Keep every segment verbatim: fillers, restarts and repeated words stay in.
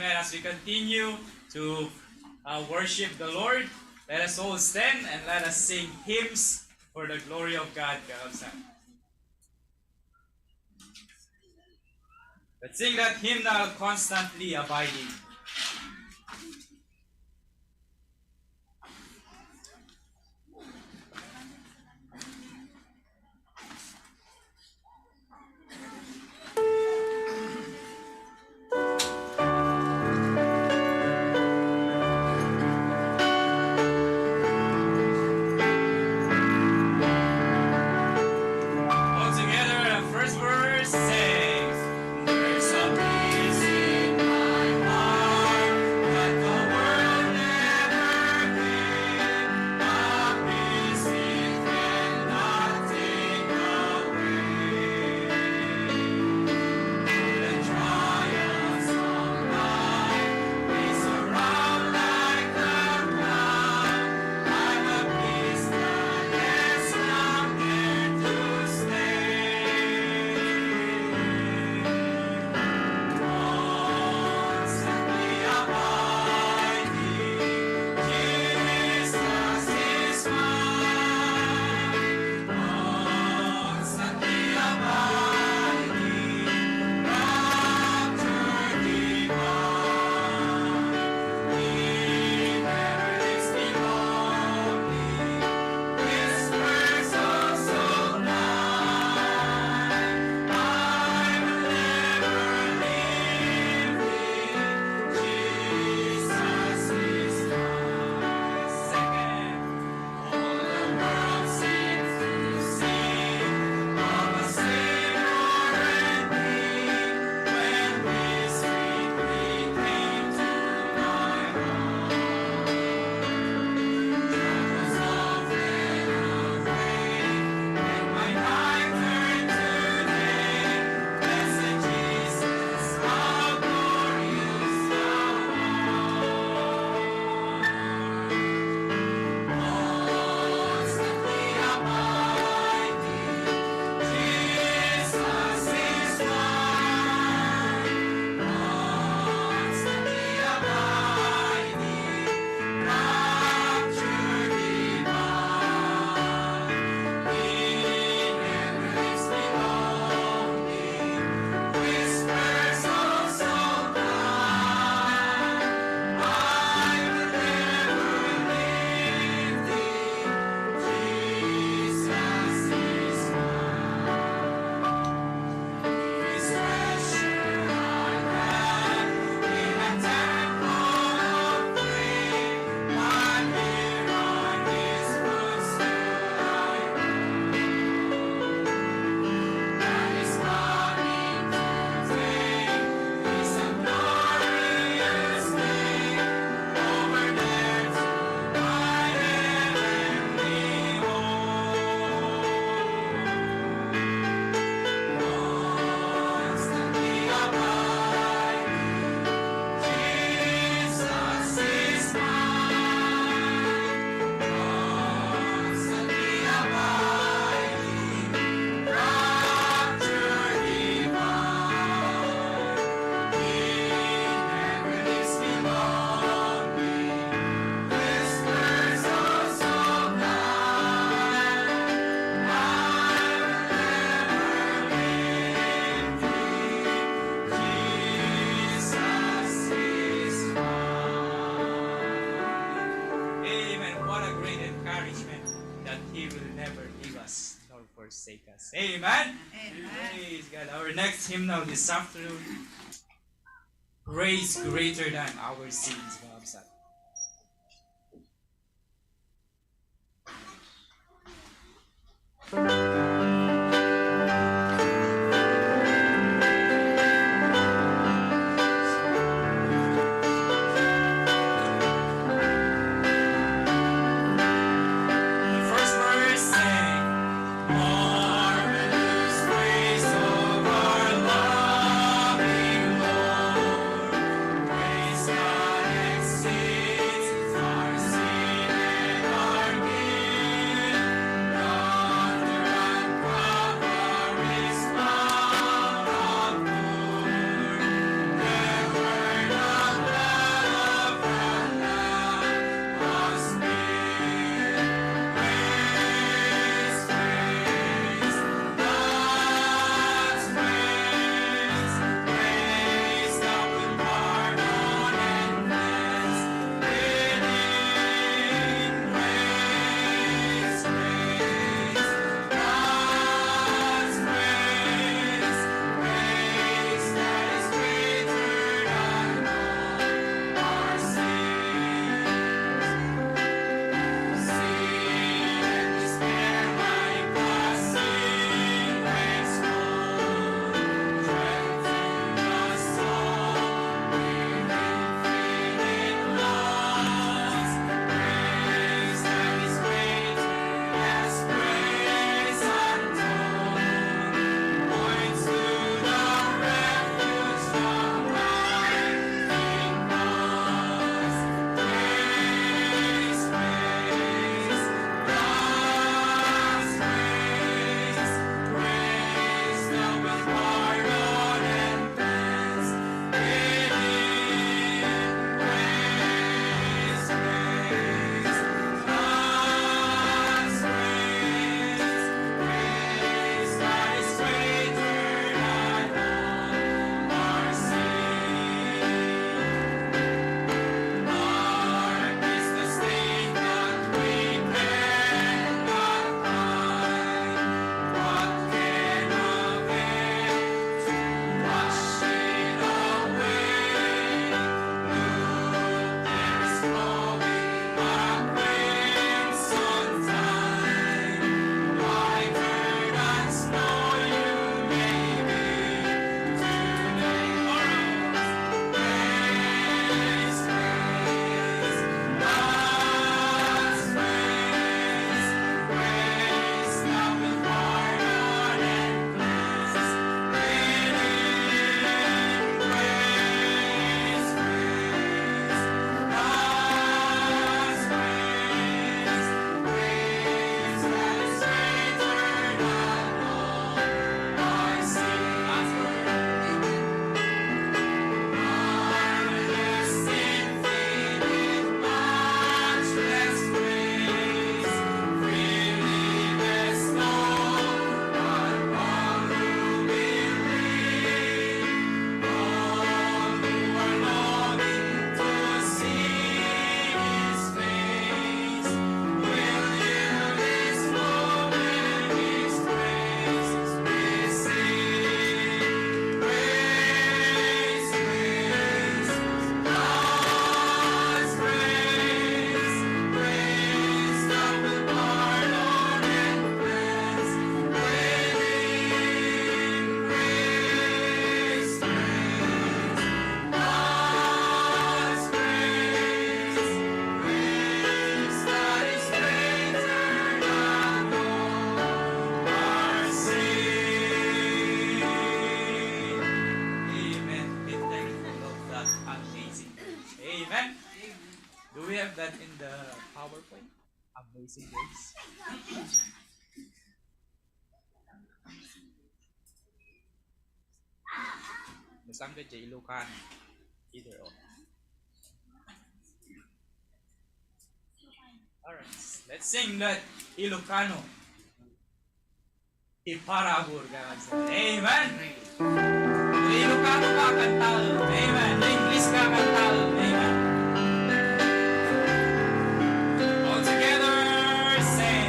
And as we continue to uh, worship the Lord, let us all stand and let us sing hymns for the glory of God, kakabsat. Let's sing that hymnal, Constantly Abiding. All together, first verse, say, "There's a peace in my heart that the world never gave, a peace it cannot take away." The trials of life may surround like a cloud, like a mist that has come there to stay. Constantly abiding, Jesus is mine. Constantly abiding, rapture divine. He never leaves me lonely, whispers of soft light. I will never leave thee, Jesus is mine. Second. All the world seems to sing of a Savior and me. When this sweet plea came to my heart, troubles all fled away, and my night turned to day. Blessed Jesus, how glorious thou art. Constantly abiding, Jesus is mine. Constantly abiding, rapture divine. He never leaves me lonely. Whispers of soft light, I will never leave thee, Jesus is mine. His treasure I have in a temple of flame, my mirror, his footstool I know. That is coming today is a glorious day over there to my heavenly home. Constantly abiding, Jesus is mine. Constantly abiding, rapture divine. He never leaves me lonely. Whispers of soft light, I will never leave thee. Jesus is mine. Amen. What a great encouragement that He will never leave us nor forsake us. Amen. Amen. Praise God. Our next hymnal this afternoon, Grace Greater Than Our Sins, mga kabsat. The first verse say, "Marvelous grace of our loving Lord, grace that exceeds have that in the PowerPoint? Amazing Grace. Masangkad diay Ilocano. Either or. Alright, let's sing that Ilocano. Iparabur ka, amen. Ilocano ka kantaen. Amen. English ka kantaen. Amen. All together, say,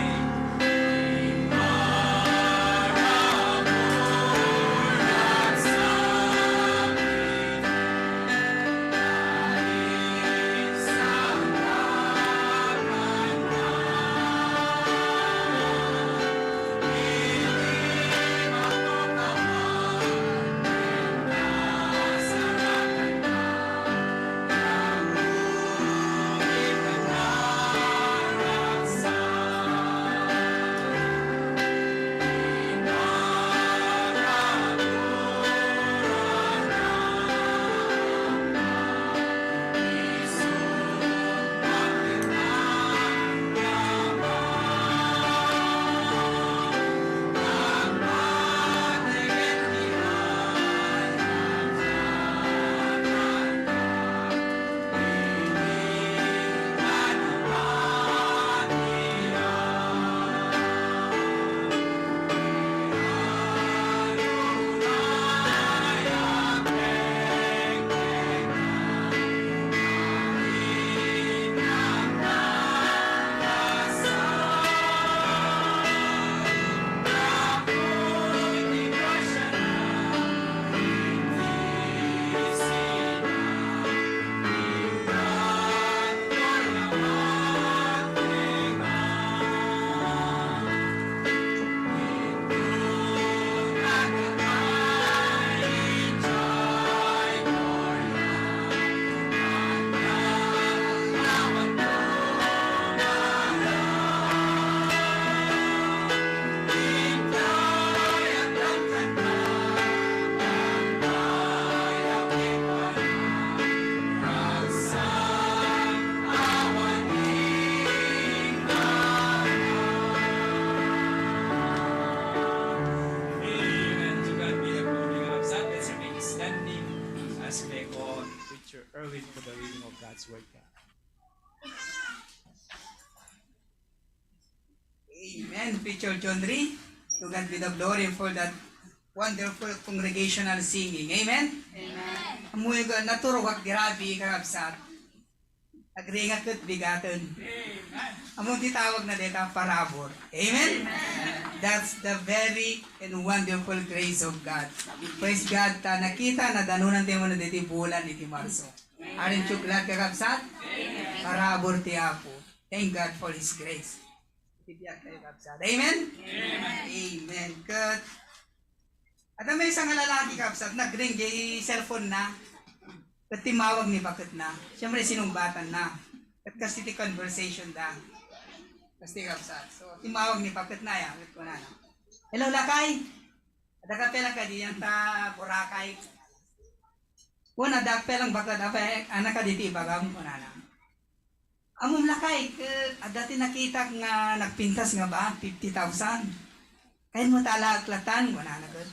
Amen. To God be the glory. Let's remain standing as we call Preacher Erwin for the reading of God's Word. Amen, Preacher John Ray. To God be the glory for that wonderful congregational singing. Amen? Amen. Ammoyo nga naturogak, grabe, kakabsat. Agringat ket bigaten. Amen. Ammo ti tawag na deta, parabur. Amen? Amen. That's the very and wonderful grace of God. Praise God, ta nakita, nadanunan tayo mo na diti bulan iti Marso. Amen. Aren't you glad, kakabsat? Amen. Parabur ti Apo. Thank God for His grace. Iti biag tayo, kabsat. Amen? Amen. Amen. Ket, adda maysa nga lalaki, kabsat, nagring diay cellphone na. Ket timmawag ni baketna. Siyempre, sinungbatanna. Ket kas iti conversation da. Kas ti, kabsat. So, timmawag ni baketna, ya. Ket kunana, "Hello, lakay. Adda ka pay lang kadi diyan ta Boracay?" "Wen, adda pay lang baket. Apay, anak ka diti ibagam?" kunana. "Ammom, lakay, ket adda ti nakitak nga nagpintas nga bag, fifty thousand. Kayatmo ta alaek latan?" kunana ket.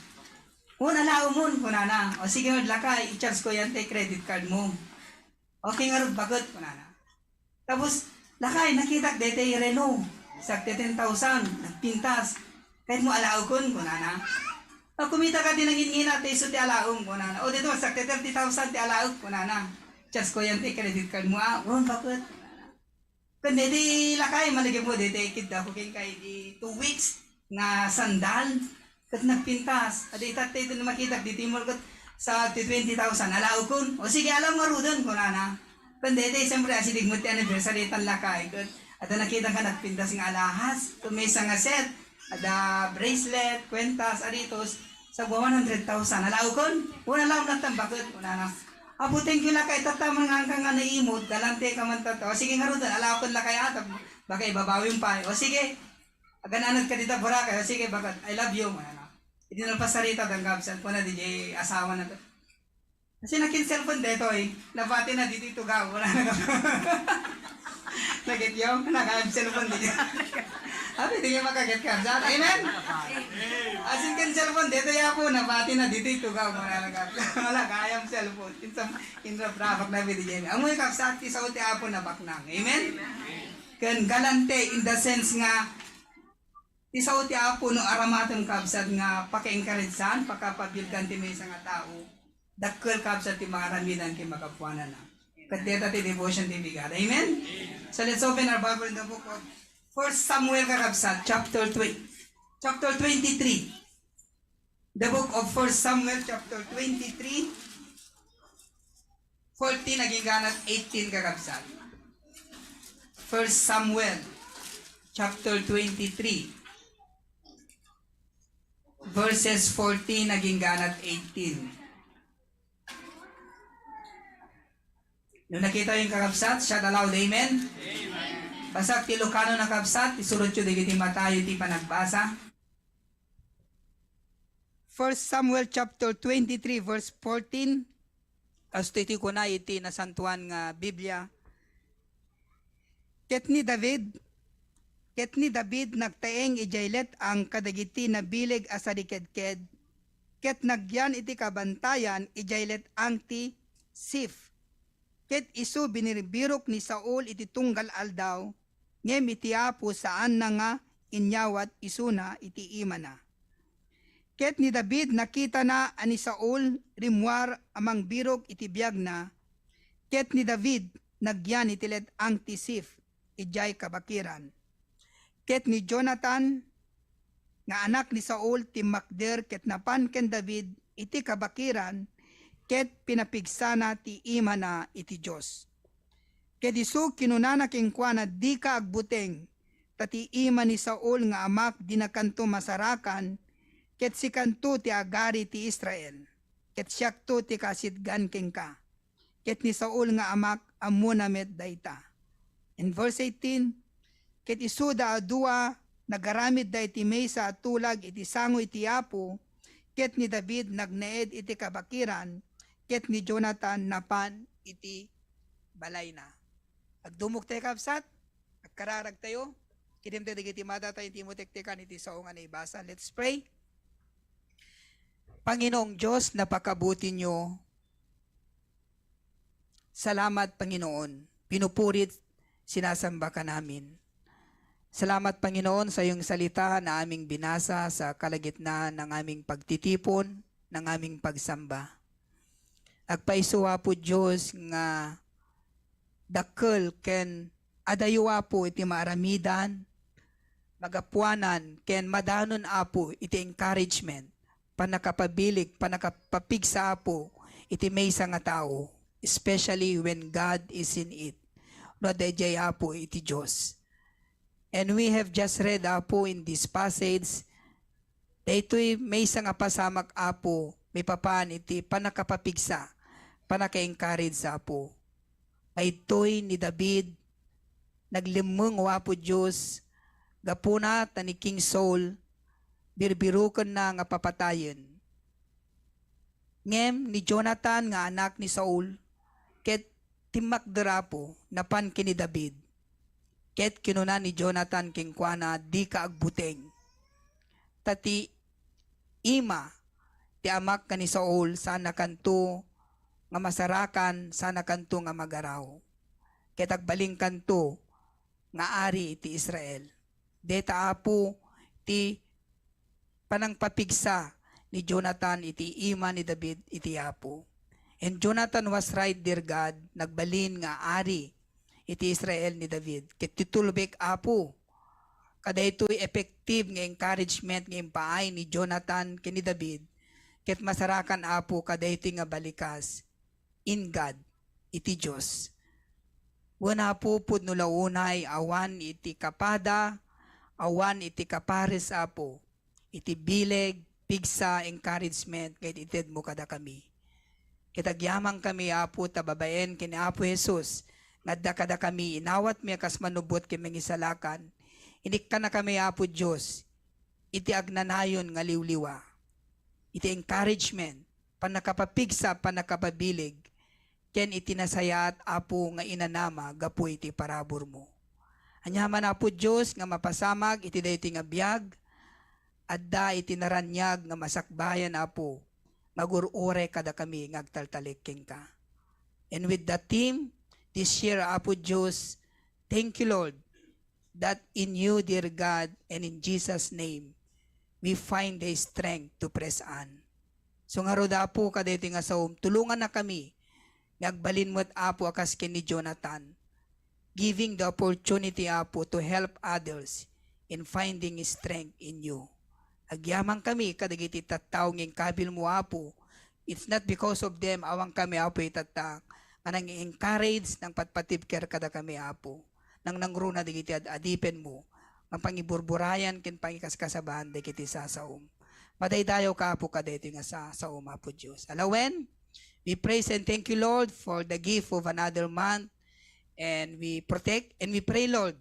"Wen, alaemon," kunana. "O sige, lakay, i-charge ko yan tay credit card mo." "Okay ngarud, baket," kunana. Tapos, "Lakay, nakitak daytay relo. Sakte ten thousand, nagpintas. Kayatmo alaekon?" kunana. "A, kumita ka ti nanginngina, ta isu ti alaem," kunana. "O, daytoy, sakte thirty thousand ti alaek," kunana. "Charge ko yan ti credit card mo, a." "Wen, baket." Ken daydi, lakay, malagipmo daydi, kidda ko kenka idi two weeks nga sandal. Ket nagpintas. Adi, itatta iti makitak diti mall ket sa ti twenty thousand. "Alaekon?" "O sige, alaem ngaruden," kunana. Ken daydi, siyempre, asideg met ti anniversary tan lakay. Ket adda nakitak nga nagpintas nga alahas. Ket maysa nga set. Adda bracelet, kwentas, aditos. Sagwa one hundred thousand. "Alaekon?" "Wen, alaem latta, baket," kunana. "Apo, thank you, lakay. Tatta man nga naimut, galante ka man tatta. O sige, ngaruden, alaekon, lakay, a, ta baka ibabawim pay. O sige, agananad ka dita Boracay. O sige, baket. I love you," kunana. Idi nalpas sarita, dangkabsan ko na, di jay asawa na to. Kasi nakin cellphone daytoy, nabati na dito ito gaw, wala na. Get yung nagayam cellphone di. Abi, di kayo makaget, kabsat. Amen? Asin ken cellphone, dito ya po, nabati na dito ito ka, muna na ka. Wala, gayam cellphone. Insa, inra brabak na bidi, Jenny. Amoy kabsat, ti sao ti Apo nabaknang. Amen? Ken galante in the sense nga, ti sao ti Apo no aramatem, kabsat, nga paka-encouragean, pakapabilgan ti maysa nga tao. Dakkel, kabsat, ti maaramidan ken makapuanana. Ket deta ti devotion ti bigat. Amen? So let's open our Bible in the book of First Samuel, kakabsat, chapter twenty, chapter twenty-three. The book of First Samuel, chapter twenty-three, fourteen agingganat eighteen, kakabsat. First Samuel, chapter twenty-three, verses fourteen agingganat eighteen. No nakita yung kakabsat, shout aloud, amen? Amen. Basta ti Lucano na kabsat, isurot yu dagiti matayo ti panagbasa. First Samuel chapter twenty-three, verse fourteen. Kasto iti kuna iti nasantuan nga Biblia. Ket ni David, ket ni David nagtaeng idiay let-ang kadagiti nabileg a sarikedked, ket nagyan iti kabantayan idiay let-ang ti Sif. Ket isu binirbirok ni Saul iti tunggal aldaw, ngem iti Apo saanna nga inyawat isuna iti imana. Ket ni David nakitana a ni Saul rimmuar a mangbirok iti biagna, ket ni David nagyan iti let-ang ti Sif idiay kabakiran. Ket ni Jonatan nga anak ni Saul timmakder ket napan ken David iti kabakiran, ket pinapigsana ti imana iti Dios. Ket isu kinunana kenkuana, "Dika agbuteng, ta ti ima ni Saul nga amak dinakanto masarakan, ket sikanto ti agari ti Israel, ket siakto ti kaasitgan kenka." Ket ni Saul nga amak, ammona met dayta. In verse eighteen, ket isuda a dua, nagaramidda iti maysa a tulag iti sango iti Apo, ket ni David nagnaed iti kabakiran, ket ni Jonatan napan iti balayna. Agdumogtayo, kabsat, agkararagtayo, kidimtayo dagiti matatayo ti mo tektekan iti sao nga naibasa. Let's pray. Panginoong Dios, napakabutinyo. Salamat, Panginoon. Pinupurit, sinasamba ka namin. Salamat, Panginoon, sa iyong salita na aming binasa sa kalagitnaan ng aming pagtitipon, ng aming pagsamba. Agpaiso, Apo Dios, nga dakkel ken adayo, Apo, iti maaramidan, magapuanan, ken madanon, Apo, iti encouragement, pannakapabileg, pannakapapigsa, Apo, iti maysa nga tao, especially when God is in it. No, adda idiay, Apo, iti Dios. And we have just read, Apo, in this passage, daytoy maysa nga pasamak, Apo, maipapan iti pannakapapigsa, pannaka-encourage, Apo. Daytoy ni David, naglemmeng, O Apo Dios, gapuna ta ni King Saul, birbirokenna nga papatayen. Ngem ni Jonatan nga anak ni Saul, ket timmakder, Apo, napan ken ni David. Ket kinuna ni Jonatan kenkuana, "Dika agbuteng. Ta ti ima ti amak ken ni Saul, saannakanto nga masarakan, saannakanto nga magaraw. Ket agbalinkanto nga ari iti Israel." Dayta, Apo, ti panangpapigsa ni Jonatan iti ima ni David iti Apo. And Jonatan was right, dear God, nagbalin nga ari iti Israel ni David. Ket ti tulbek, Apo, kadaytoy effective nga encouragement nga impaay ni Jonatan ken ni David, ket masarakan, Apo, kadaytoy nga balikas in God, iti Dios. Wen, Apo, pudno la unay awan iti kapada, awan iti kapares, Apo, iti bileg, pigsa, encouragement nga itedmo kadakami. Ket agyamankami, Apo, ta babaen ken ni Apo Jesus nga adda kadakami, inawatmi a kas manubbot ken mangisalakan, inikkannakami, Apo Dios, iti agnanayon nga liwliwa, iti encouragement, pannakapapigsa, pannakapabileg, ken iti nasayaat, Apo, nga inanama gapu iti paraburmo. Ania man, Apo Dios, nga mapasamak iti daytoy nga biag, adda iti naraniag nga masakbayan, Apo, nga agur-uray kadakami nga agtaltalek kenka. And with that theme, this year, Apo Dios, thank you, Lord, that in you, dear God, and in Jesus' name, we find the strength to press on. So ngarud, Apo, kadaytoy nga saom, tulongannakami nga agbalin met, Apo, a kas ken ni Jonathan, giving the opportunity, Apo, to help others in finding strength in you. Agyamankami kadagiti tattao nga inkabilmo, Apo. It's not because of them, awankami, Apo, itatta, nga nang-encourage, nangpatpatibker kadakami, Apo. Nangnangruna dagiti ad-adipenmo, nga pangiburburayan ken pangikaskasabaan dagiti sasaom. Madaydayawka, Apo, kadaytoy nga sa-, saom, Apo Dios. Alawen, we praise and thank you, Lord, for the gift of another month. And we protect and we pray, Lord,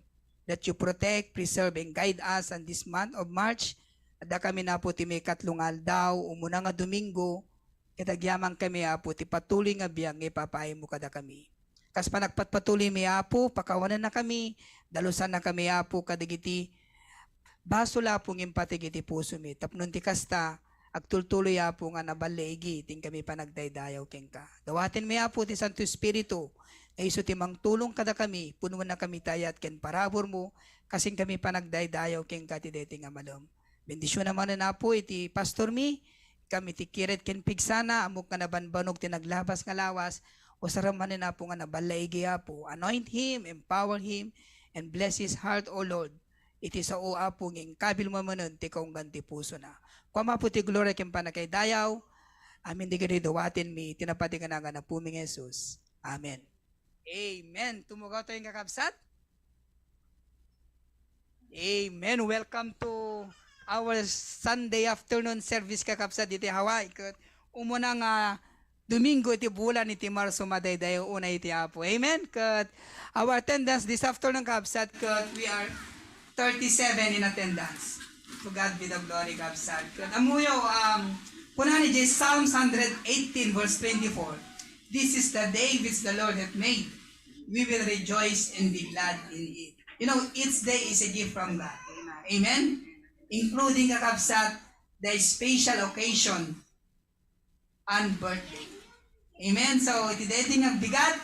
that you protect, preserve, and guide us on this month of March. Adda kami, Apo, ti maikatlo nga aldaw, umuna nga Domingo, ket agyamankami, Apo, ti patuloy nga biag nga ipapaaymo kadakami. Kas panagpatpatuloymi, Apo, pakawanennakami, dalusannakami, Apo, kadagiti basol, Apo, nga impateg iti pusomi. Tapno ti kasta, agtultuloy, Apo, nga naballaigi ti inkami panagdaydayaw kenka. Dawatenmi, Apo, ti Santo Espiritu nga isu ti mangtulong kadakami, punonakami ti ayat ken paraburmo, kas inkami panagdaydayaw kenka ti daytoy nga malem. Bendisionan manen, Apo, iti pastormi, kam iti kired ken pigsana, ammok nga nabanbanog ti naglabas nga lawas, usarem manen, Apo, nga naballaigi, Apo. Anoint him, empower him, and bless his heart, O Lord. Iti sao, Apo, nga inkabilmo manen ti kaunggan ti pusona. Kuam, Apo, ti gloria ken panagkaydayaw. Amin dagiti dawatenmi, ti napateg a nagan Apomi nga Jesus. Amen. Amen. Tumugaw tayo, kakabsat. Amen. Welcome to our Sunday afternoon service, kakabsat, diti Hawaii. Ket umuna nga Domingo iti bulan iti Marso, madaydayaw unay iti Apo. Amen. Ket our attendance this afternoon, kakabsat, ket we are thirty-seven in attendance. To God be the glory, kakabsat. Ket ammoyo, um, kunana idiay Psalms hundred eighteen, verse twenty-four, "This is the day which the Lord hath made. We will rejoice and be glad in it." You know, each day is a gift from God. Amen? Including, kakabsat, the special occasion and birthday. Amen? So, iti daytoy nga bigat,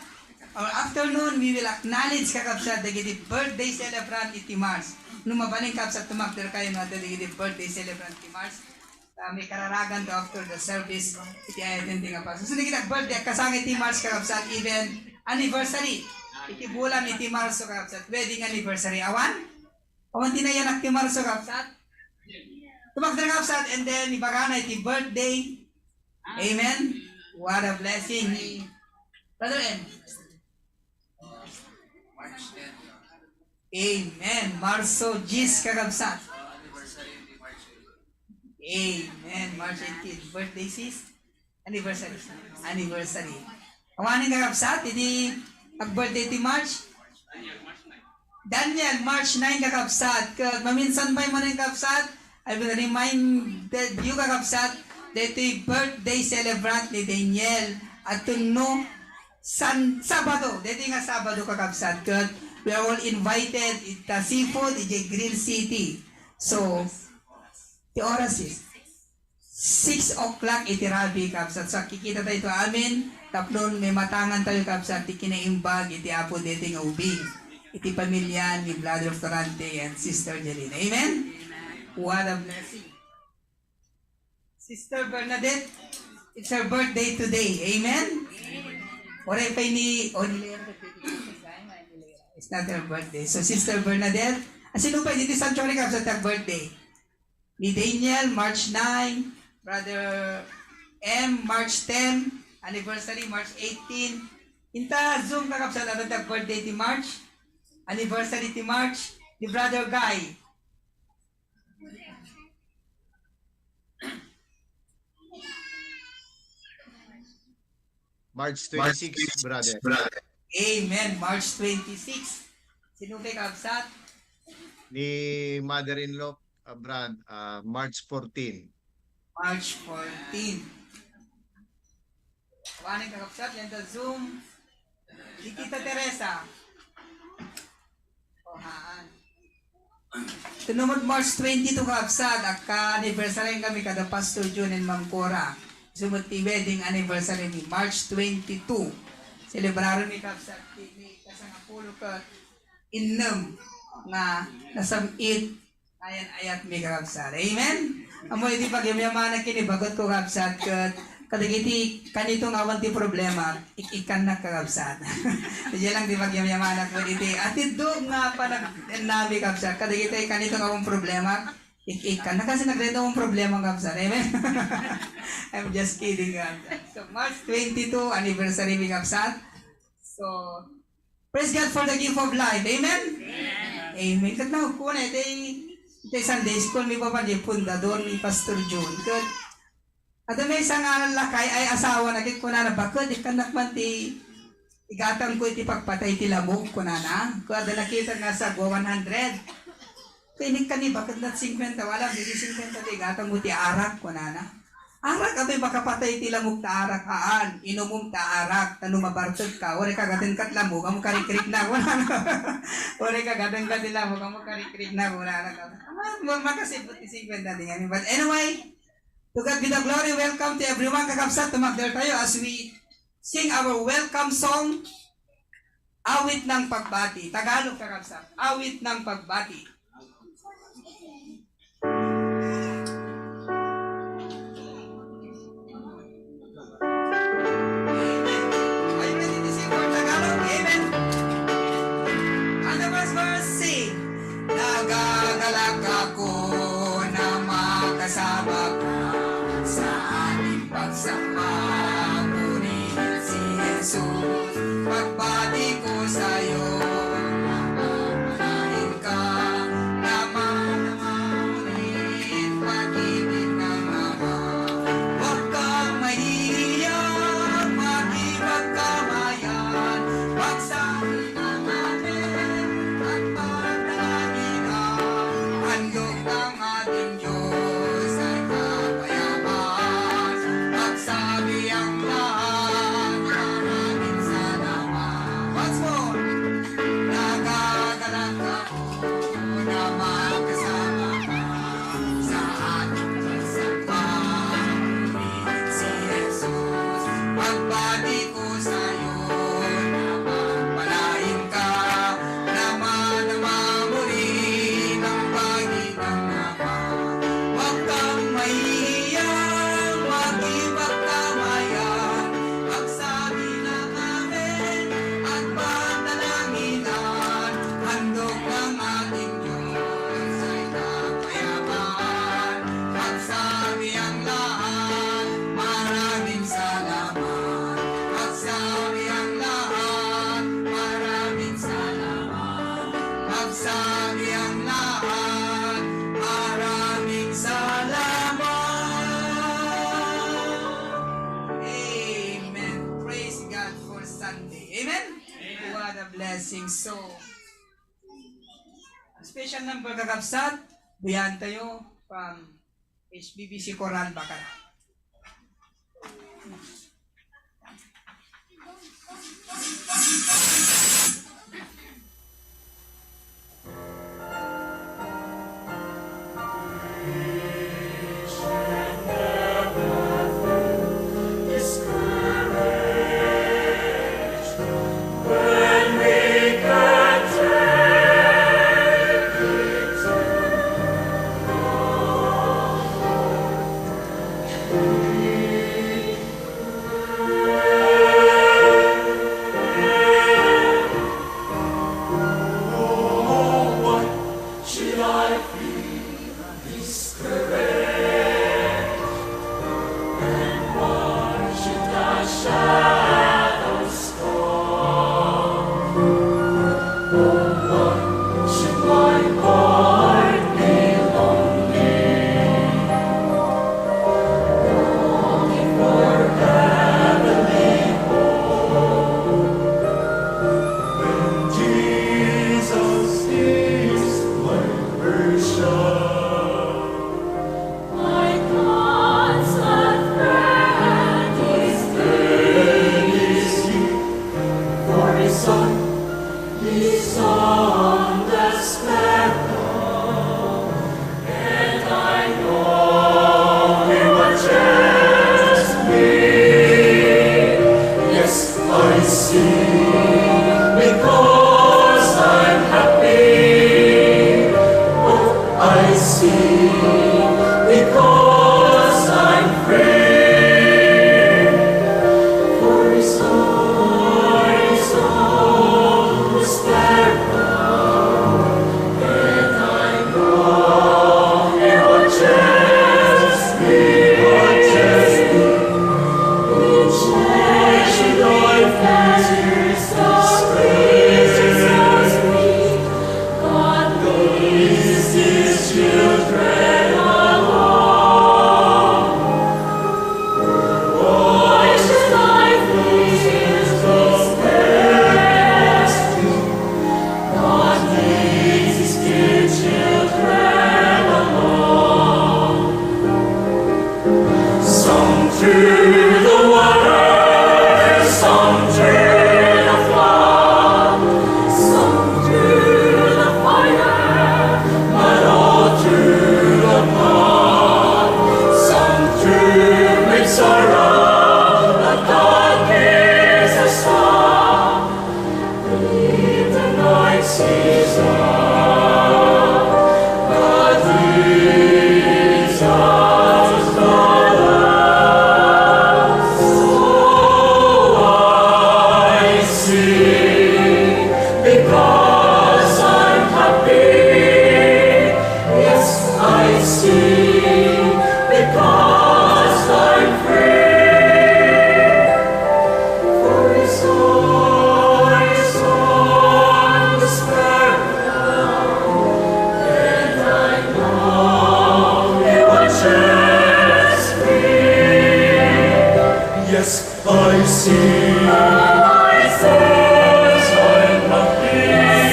or afternoon, we will acknowledge, kakabsat, dagiti birthday celebrant iti March. No mabalin, kabsat, tumakder kayo, no, adda dagiti birthday celebrant iti March. Ah, may kararagan to after the service, iti ay attending a pastor. So, dagiti birthday, kasangay iti March, kakabsat, even anniversary. Iti bulan iti Marso, kakabsat, wedding anniversary. Awan? Awan ti nayanak ti Marso, kabsat? Tumakder, kabsat, and then ibagana iti birthday. Amen? What a blessing. Brother M. Amen. Marso diyes, kakabsat. Amen. March eighteen. Birthday, sis? Anniversary. Anniversary. Awanen, kakabsat, iti ag-birthday ti March? Daniel, March nine, kakabsat. Ket maminsan pay manen, kakabsat, I will reminded you, kakabsat, daytoy birthday celebrant ni Daniel. At no, San-, Sabado, daytoy nga Sabado, kakabsat, ket we are all invited ita seafood, iti Grill City. So, ti oras is six o'clock iti rabii, kabsat. So, kikita tayo ito amin, tapno maimatangan tayo, kabsat, ti kinaimbag iti Apo daytoy nga ubing, iti pamilya ni Brother Florante and Sister Jelina. Amen? What a blessing. Sister Bernadette, it's her birthday today. Amen? Oray pay ni, oh, ni Lea. It's not her birthday. So, Sister Bernadette, ah, sino pa dito sanctuary, kabsat, ti ag-birthday? Ni Daniel, March nine. Brother M, March ten. Anniversary, March eighteen. Inta Zoom, kakabsat, adda ti ag-birthday ti March. Anniversary ti March. Ni Brother Guy. March twenty-six, brother. Amen. March twenty-six. Sino kay kabsat? Ni mother-in-law, uh, Brad, uh, March fourteen. March fourteen. Awanen, kakabsat, yan the Zoom. Ni Tita Teresa. Oh, Iti met March twenty-two, kakabsat, agka-anniversary kami kada Pastor Jun and Ma'am Cora. Isu met ti wedding anniversary mi, March twenty-two. Selebraren mi, kakabsat, ti ni kasangapulo ket innem nga nasam-it. Ayan, ayat mi, kakabsat. Amen? Amo iti pagyamyamanak ken ni baketko, kakabsat, ket kadagiti kanito nga awan ti problema, ik-ikkannak, kakabsat. Diay lang ti pagyamyamanak ket iti atiddog nga panagennami, kakabsat. Kadagiti kanito nga awan problema, ik-ikkannak. Kasi nagreto ang problema, kakabsat. Amen? I'm just kidding, kakabsat. So, March twenty-two, anniversary mi, kakabsat. So, praise God for the gift of life. Amen? Amen. Ket na, kuna, iti, iti Sunday school, mi papa di fundador ni Pastor John. Ket, adda maysa nga lakay ay asawa na, ket kunana, "Baket, ikkannak man ti igatangko iti pagpatay ti lamok," kunana. Ket adda nakita nga sagwa one hundred. Ket inikkan ni baket na singkwenta, "Wala, dili singkwenta ti igatangmo ti arak," kunana. "Arak, abay, makapatay ti lamok ta arak, haan, inumom ta arak, ta no mabartek ka, uray kagatengka ti lamok, ammo karikrikna," kunana. "Uray kagatengka ti lamok, ammo karikrikna," kunana. Ah, ma-, makasiput ti singkwenta ti ngamin. But anyway, to God be the glory. Welcome to everyone. Kakabsat, tumagder tayo as we sing our welcome song, Awit ng Pagbati. Tagalog, kakabsat. Awit ng Pagbati. Amen. Are you ready to sing for Tagalog? Amen. On the first verse, sing. Nagagalak ako na makasama ka sa ating pagsamba, ngunit si Jesus, pagbati ko sa'yo, mapapalain ka naman, ngunit pag-ibig ng Ama. Huwag kang mahihiya, makipagkamayan, magsabi ng amen, at pagdalaginan, handog ng ating Diyos ay kapayapaan. Magsabi ang lahat, maraming salamat. Once more. Nagagalak ako na makasama ka sa ating pagsamba. Si Jesus, pagbati ko sa'yo, na pagpalain ka naman, na mamuri ng pagi-, Huwag kang mahihiyang makipagkamayan, magsabi ng amen at pagdalaginan. Handog ng ating Diyos ay kapayapaan. Magsabi ang lahat, maraming salamat. Magsabi ang lahat, maraming salamat. Magsabi ang lahat, maraming salamat. Amen. Praise God for Sunday. Amen? Amen. What a blessing. So, special number, kakabsat, buyan tayo from H B B C Coral Bacara. Through the water, some through the flood, some through the fire, but all through the blood. Some through great sorrow, but God gives us hope. In the night season, God leads us along. So I sing because I'm happy. Yes, I sing because I'm free. For his eyes on the sparrow, and I know he watches me. Yes, I see. I see.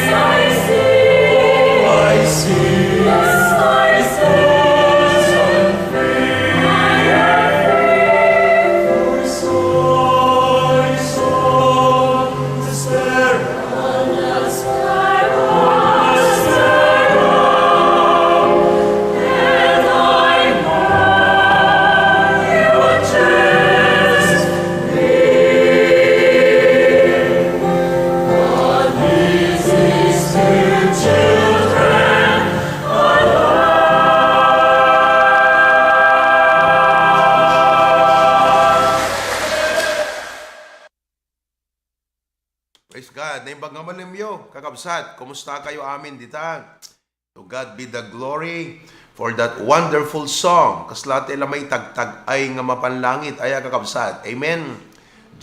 I see. I see. Yes, I see. Praise God. Naimbag nga malemyo, kakabsat. Kumusta kayo amin dita? To God be the glory for that wonderful song. Kasla ti la maitagtag-ay nga mapanlangit, aya, kakabsat. Amen.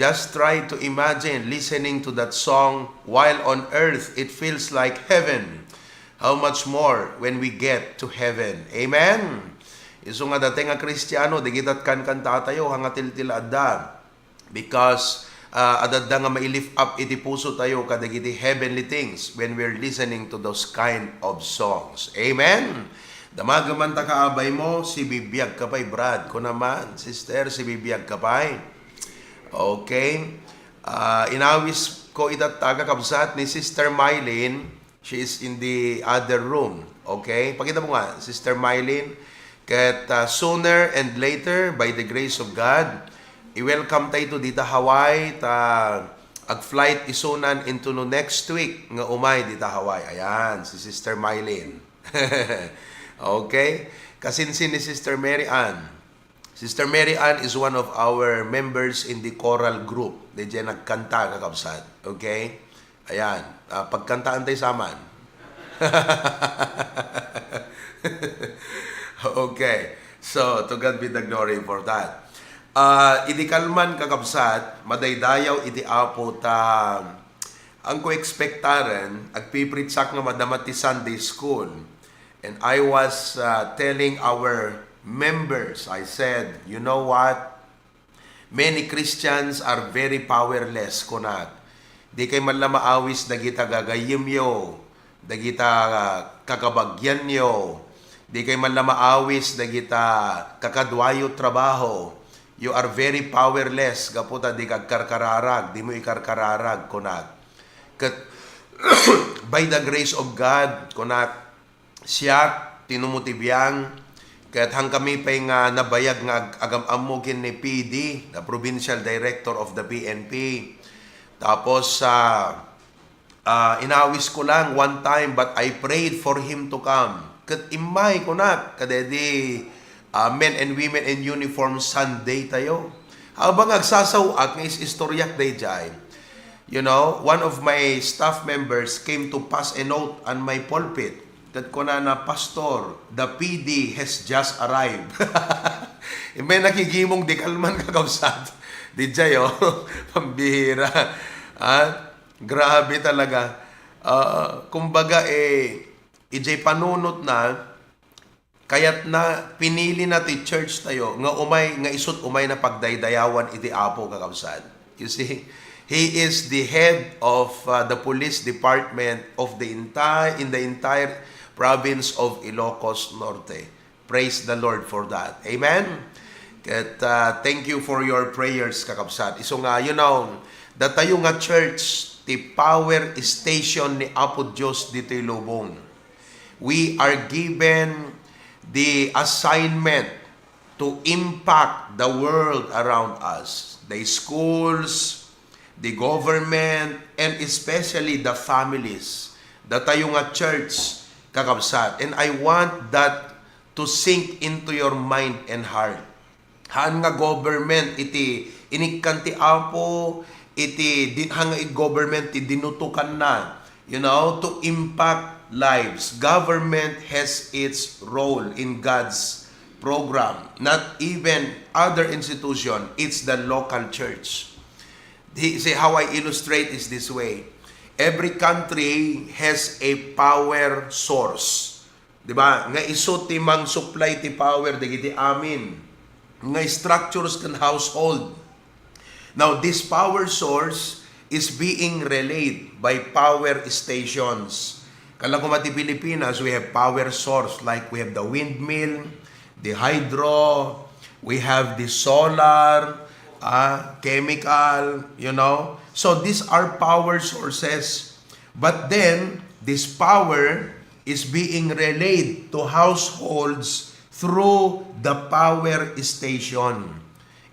Just try to imagine listening to that song while on earth. It feels like heaven. How much more when we get to heaven? Amen. Isu nga datay nga Kristiano, di kita kankanta tayo, hanga tiltil adda. Because, ah, adda nga mailift up iti puso tayo kadagiti heavenly things when we're listening to those kind of songs. Amen! Damagen man ta kaabay mo, sibibiag ka pay, Brad. Kuna man, sister, sibibiag ka pay. Okay. Ah, inawis ko itatta, kakabsat, ni Sister Mylene. She is in the other room. Okay? Pakita mo nga, Sister Mylene. Ket, ah, sooner and later, by the grace of God, i-welcome tayo to dita Hawaii, ta ag-flight isunan into no next week nga umay dita Hawaii. Ayan, si Sister Mylene. Okay? Kasinsin ni Sister Mary Ann. Sister Mary Ann is one of our members in the choral group. Diay nagkanta, kakabsat. Okay? Ayan. Ah, pagkantaan tayo saman. Okay. So, to God be the glory for that. Ah, idi kalman, kakabsat, madaydayaw iti Apo ta ang ko expectaren, agpipreachak nga madama ti Sunday school. And I was, uh, telling our members, I said, "You know what? Many Christians are very powerless," kunak. Di kay man la maawis dagita gagayyemyo, dagita, uh, kakabagianyo, di kay man la maawis dagita kakaduayo trabaho. You are very powerless, gapu ta di ka agkarkararag, di mo ikarkararag, kunak. Ket, by the grace of God, kunak, siak, tinumuti biang, ket hangkami pay nga nabayag nga ag-, agam-ammo ken ni P D, the provincial director of the P N P. Tapos, ah, ah, inawis ko lang one time, but I prayed for him to come. Ket immay, kunak, kadaydi, ah, men and women in uniform Sunday tayo. Habang agsasaw-ak nga is-istoryak daydiay, you know, one of my staff members came to pass a note on my pulpit. Ket kunana, "Pastor, the P D has just arrived." Immay nakigimong di kalman, kakabsat. Didiay, oh. Pambihira. Ah, grabe talaga. Ah, kumbaga, eh, idiay panunotna, kayatna, pinilina ti church tayo nga umay, nga isut' umay na pagdaydayawan iti Apo, kakabsat. You see, he is the head of, uh, the police department of the entire, in the entire province of Ilocos Norte. Praise the Lord for that. Amen? Ket, ah, thank you for your prayers, kakabsat. Isu nga, you know, datayo nga church, ti power station ni Apo Dios ditoy lubong. We are given the assignment to impact the world around us, the schools, the government, and especially the families. Datayo nga church, kakabsat. And I want that to sink into your mind and heart. Haan nga government iti inikkan ti Apo, iti di, haan nga government ti dinutokanna, you know, to impact lives. Government has its role in God's program, not even other institution, it's the local church. The, see, how I illustrate is this way. Every country has a power source. Di ba? Nga isu ti mang-supply ti power dagiti amin nga structures ken household. Now, this power source is being relayed by power stations. Kala koma ti Pilipinas, we have power source, like we have the windmill, the hydro, we have the solar, ah, chemical, you know. So these are power sources. But then, this power is being relayed to households through the power station.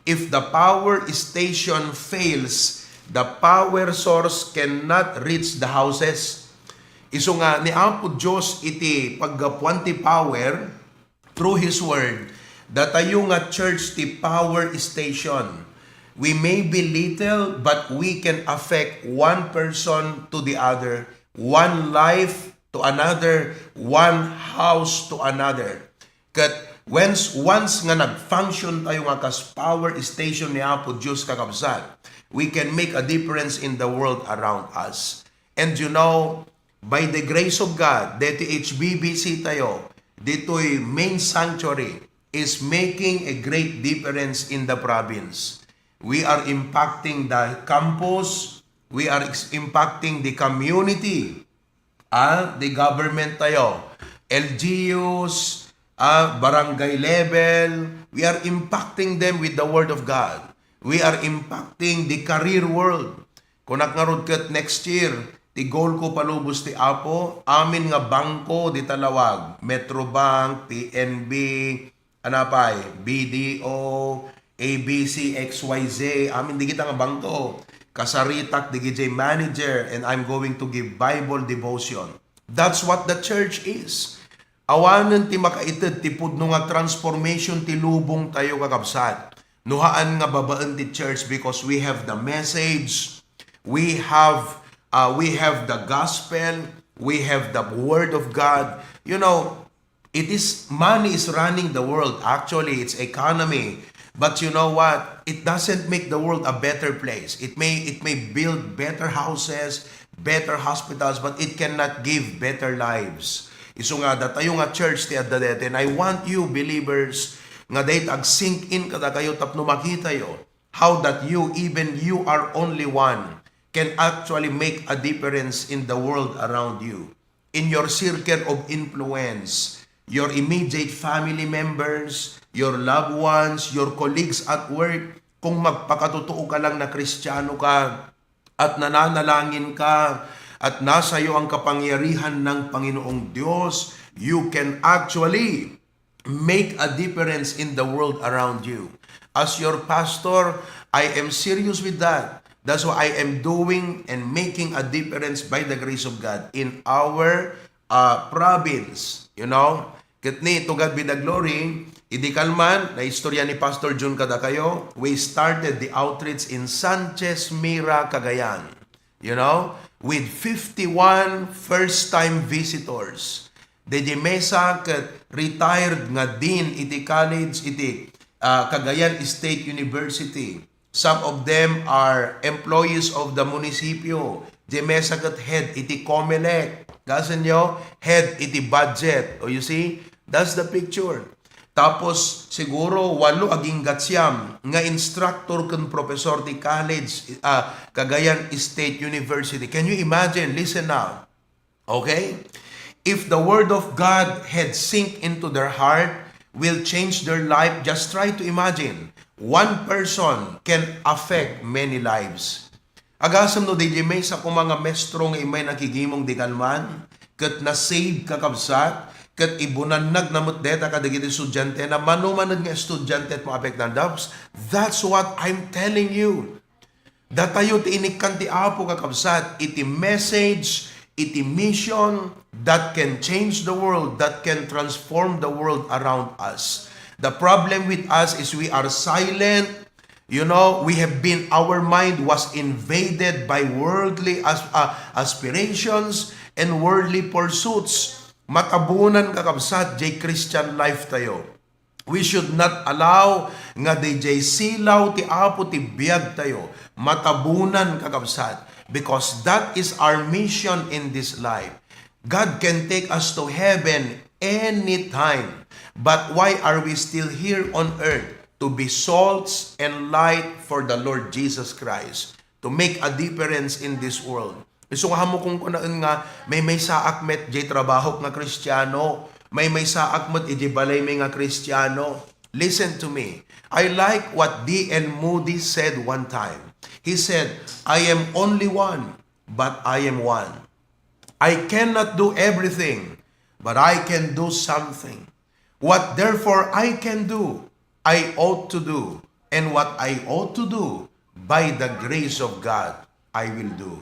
If the power station fails, the power source cannot reach the houses. Isu nga ni Apo Dios iti paggapuan ti power through His Word, datayo nga church ti power station. We may be little, but we can affect one person to the other, one life to another, one house to another. Ket once, once nga nag-function tayo nga kas power station ni Apo Dios, kakabsat, we can make a difference in the world around us. And you know, by the grace of God, the H B B C tayo, ditoy main sanctuary is making a great difference in the province. We are impacting the campus, we are ex-, impacting the community, ah, the government tayo, L G Us, ah, barangay level, we are impacting them with the Word of God. We are impacting the career world. Kunak ngarud ket next year, ti goal ko palubos ti Apo, amin nga bangko di talawag, Metrobank, P N B, anapay, B D O, A B C, X Y Z, amin digita nga bangko. Kasaritak digidiay manager, and I'm going to give Bible devotion. That's what the church is. Awanen ti makaited ti pudno nga transformation ti lubong tayo, kakabsat. No haan nga babaen ti church, because we have the message, we have, uh, we have the gospel, we have the word of God. You know, it is, money is running the world. Actually, it's economy. But you know what? It doesn't make the world a better place. It may, it may build better houses, better hospitals, but it cannot give better lives. Isu nga, datayo nga church ti adda dayta, and I want you believers nga dayta ag-sink in kadakayo tapno makitayo how that you, even you are only one, can actually make a difference in the world around you, in your circle of influence, your immediate family members, your loved ones, your colleagues at work. Kung magpakatotoo ka lang na Kristiyano ka, at nananalangin ka, at nasayo ang kapangyarihan ng Panginoong Diyos, you can actually make a difference in the world around you. As your pastor, I am serious with that. That's why I am doing and making a difference by the grace of God in our, uh, province. You know? Ket ni, to God be the glory, idi kalman, naistorya ni Pastor Jun kadakayo, we started the outreach in Sanchez Mira, Cagayan. You know, with fifty-one first-time visitors. Daydiay maysa ket retired nga dean iti college iti, ah, Cagayan State University. Some of them are employees of the munisipyo. Diay maysa ket head iti Comelec. Kasenyo, head iti budget. O, you see, that's the picture. Tapos, siguro, walo agingga siyam nga instructor ken professor ti college, ah, Cagayan State University. Can you imagine? Listen now. Okay? If the word of God had sink into their heart, will change their life. Just try to imagine, one person can affect many lives. Agasem no, di, di maysa koma nga maestro nga immay nakigimong di kalman, ket na-save, kakabsat, ket ibunannag na met deta kadagiti estudiantena, mano manen nga estudiante ti maapektan. That's, that's what I'm telling you. Datayo ti inikkan ti Apo, kakabsat, iti message, iti mission that can change the world, that can transform the world around us. The problem with us is we are silent. You know, we have been, our mind was invaded by worldly as-, uh, aspirations and worldly pursuits. Matabunan, kakabsat, jay Christian life tayo. We should not allow nga dijay silaw ti Apo ti biag tayo. Matabunan, kakabsat, because that is our mission in this life. God can take us to heaven anytime. But why are we still here on earth? To be salts and light for the Lord Jesus Christ, to make a difference in this world. Isu nga, ammok kunkunaen nga maymaysaak met jay trabahok nga Kristiano, maymaysaak met iti balaymi nga Kristiano. Listen to me. I like what D L Moody said one time. He said, "I am only one, but I am one. I cannot do everything, but I can do something. What therefore I can do, I ought to do, and what I ought to do, by the grace of God, I will do."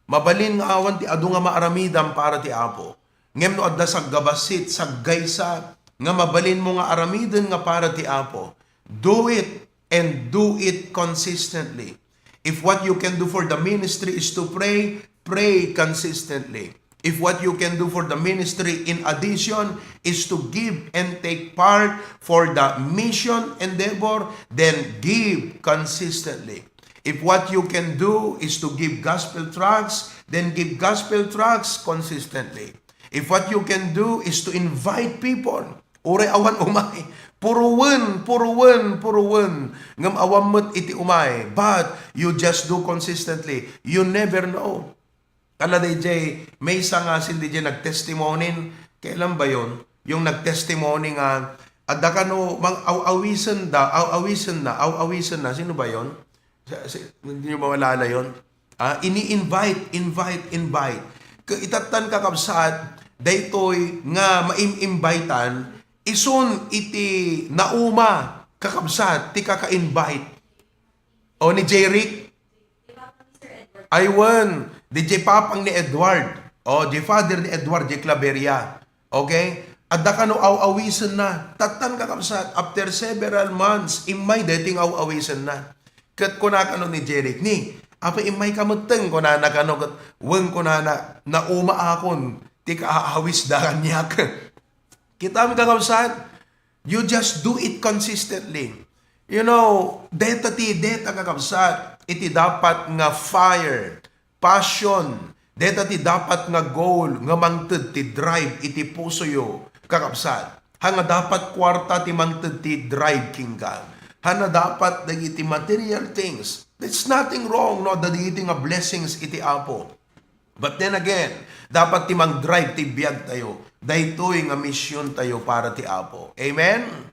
Mabalin nga awan ti adu nga maaramidam para ti Apo. Ngem no adda saggabassit, saggaysa nga mabalinmo nga aramiden nga para ti Apo, do it, and do it consistently. If what you can do for the ministry is to pray, pray consistently. If what you can do for the ministry in addition is to give and take part for the mission endeavor, then give consistently. If what you can do is to give gospel tracts, then give gospel tracts consistently. If what you can do is to invite people, uray awan umay, purowen, purowen, purowen, ngem awan met iti umay. But you just do consistently. You never know. Kala D J, maysa nga sin D J nagtestimony. Kailan ba yon? Yung nagtestimony nga, adda kano, mang, aw-, awisen da, aw-, awisen na, aw-, awisen na. Sino ba yon? Sa, si, hindi nyo mawalala yon? Ah, ini-invite, invite, invite. Ka-, itattan, kakabsat, daytoy nga maim-imbitan, isun iti nauma, kakabsat, ti kaka-invite. O, ni Jeric? Aywan, di jay papang ni Edward. O, di father ni Edward, di Claveria. Okay? Adda kano aw-awisenna. Tattan, kakabsat, after several months, immay daytoy nga aw-awisenna. Ket kuna kano ni Jeric, "Ni, apay immay ka metten?" kunana kano, ket, "Wen," kunana, "nauma akon ti kaawisda kaniak." Kitam, kakabsat? You just do it consistently. You know, deta ti, deta, kakabsat, iti dapat nga fire, passion, deta ti dapat nga goal nga mangted ti drive iti pusoyo, kakabsat. Ha nga dapat kuarta ti mangted ti drive kenka. Ha nga dapat dagiti material things. There's nothing wrong, no, dagiti nga blessings iti Apo. But then again, dapat ti mang-drive ti biag tayo. Daytoy nga mission tayo para ti Apo. Amen?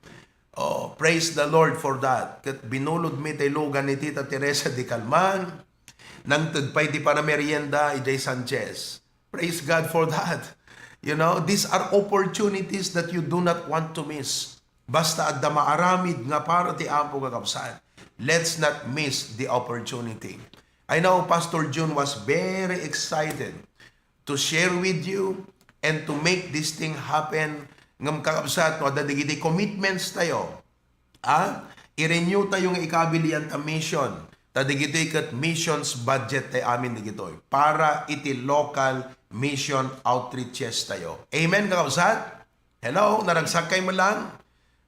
Oh, praise the Lord for that. Ket binulod mi tay lugan ni Tita Teresa de Calman. Nangted pay ti panamerienda idiay Sanchez. Praise God for that. You know, these are opportunities that you do not want to miss. Basta adda maaramid nga para ti Apo, kakabsat, let's not miss the opportunity. I know Pastor Jun was very excited to share with you and to make this thing happen. Ngem, kakabsat, no, adda dagiti commitments tayo. Ah, i-renew tayo nga ikabilian ta mission. Ta dagitoy ket missions budget tayo amin dagitoy para iti local mission outreaches tayo. Amen, kakabsat? Hello, naragsakkay met lang?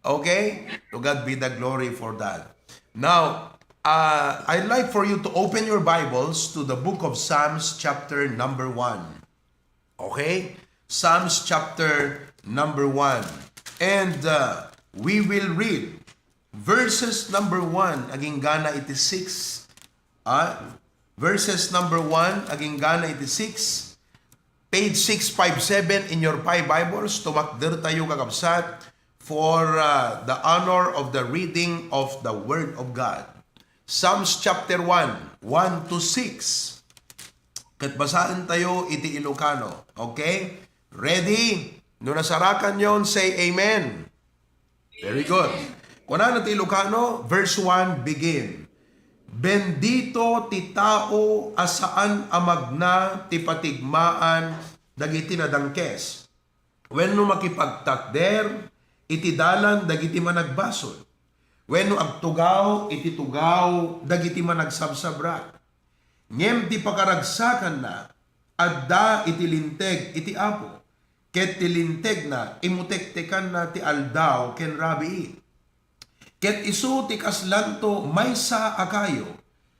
Okay? To God be the glory for that. Now, uh, I'd like for you to open your Bibles to the book of Psalms, chapter number one. Okay? Psalms chapter number one. And, uh, we will read verses number one aginggana iti six. Ah, verses number one aginggana iti six. Page six five seven in your Pi Bibles, tumakder tayo, kakabsat. for uh, the honor of the reading of the Word of God. Psalms chapter one, one to six. Ket basaen tayo iti Ilocano. Okay? Ready? No nasarakanyon, say amen. Very good. Kunana ti Ilocano, verse one, begin. Bendito ti tao a saan a magna ti patigmaan dagiti nadangkes, wenno makipagtakder iti dalan dagiti managbasol, wenno agtugaw iti tugaw dagiti managsabsabrak. Ngem ti pakaragsakanna, adda iti linteg iti Apo, ket ti lintegna, imutektekanna ti aldaw ken rabii. Ket isu ti kaslanto maysa a kayo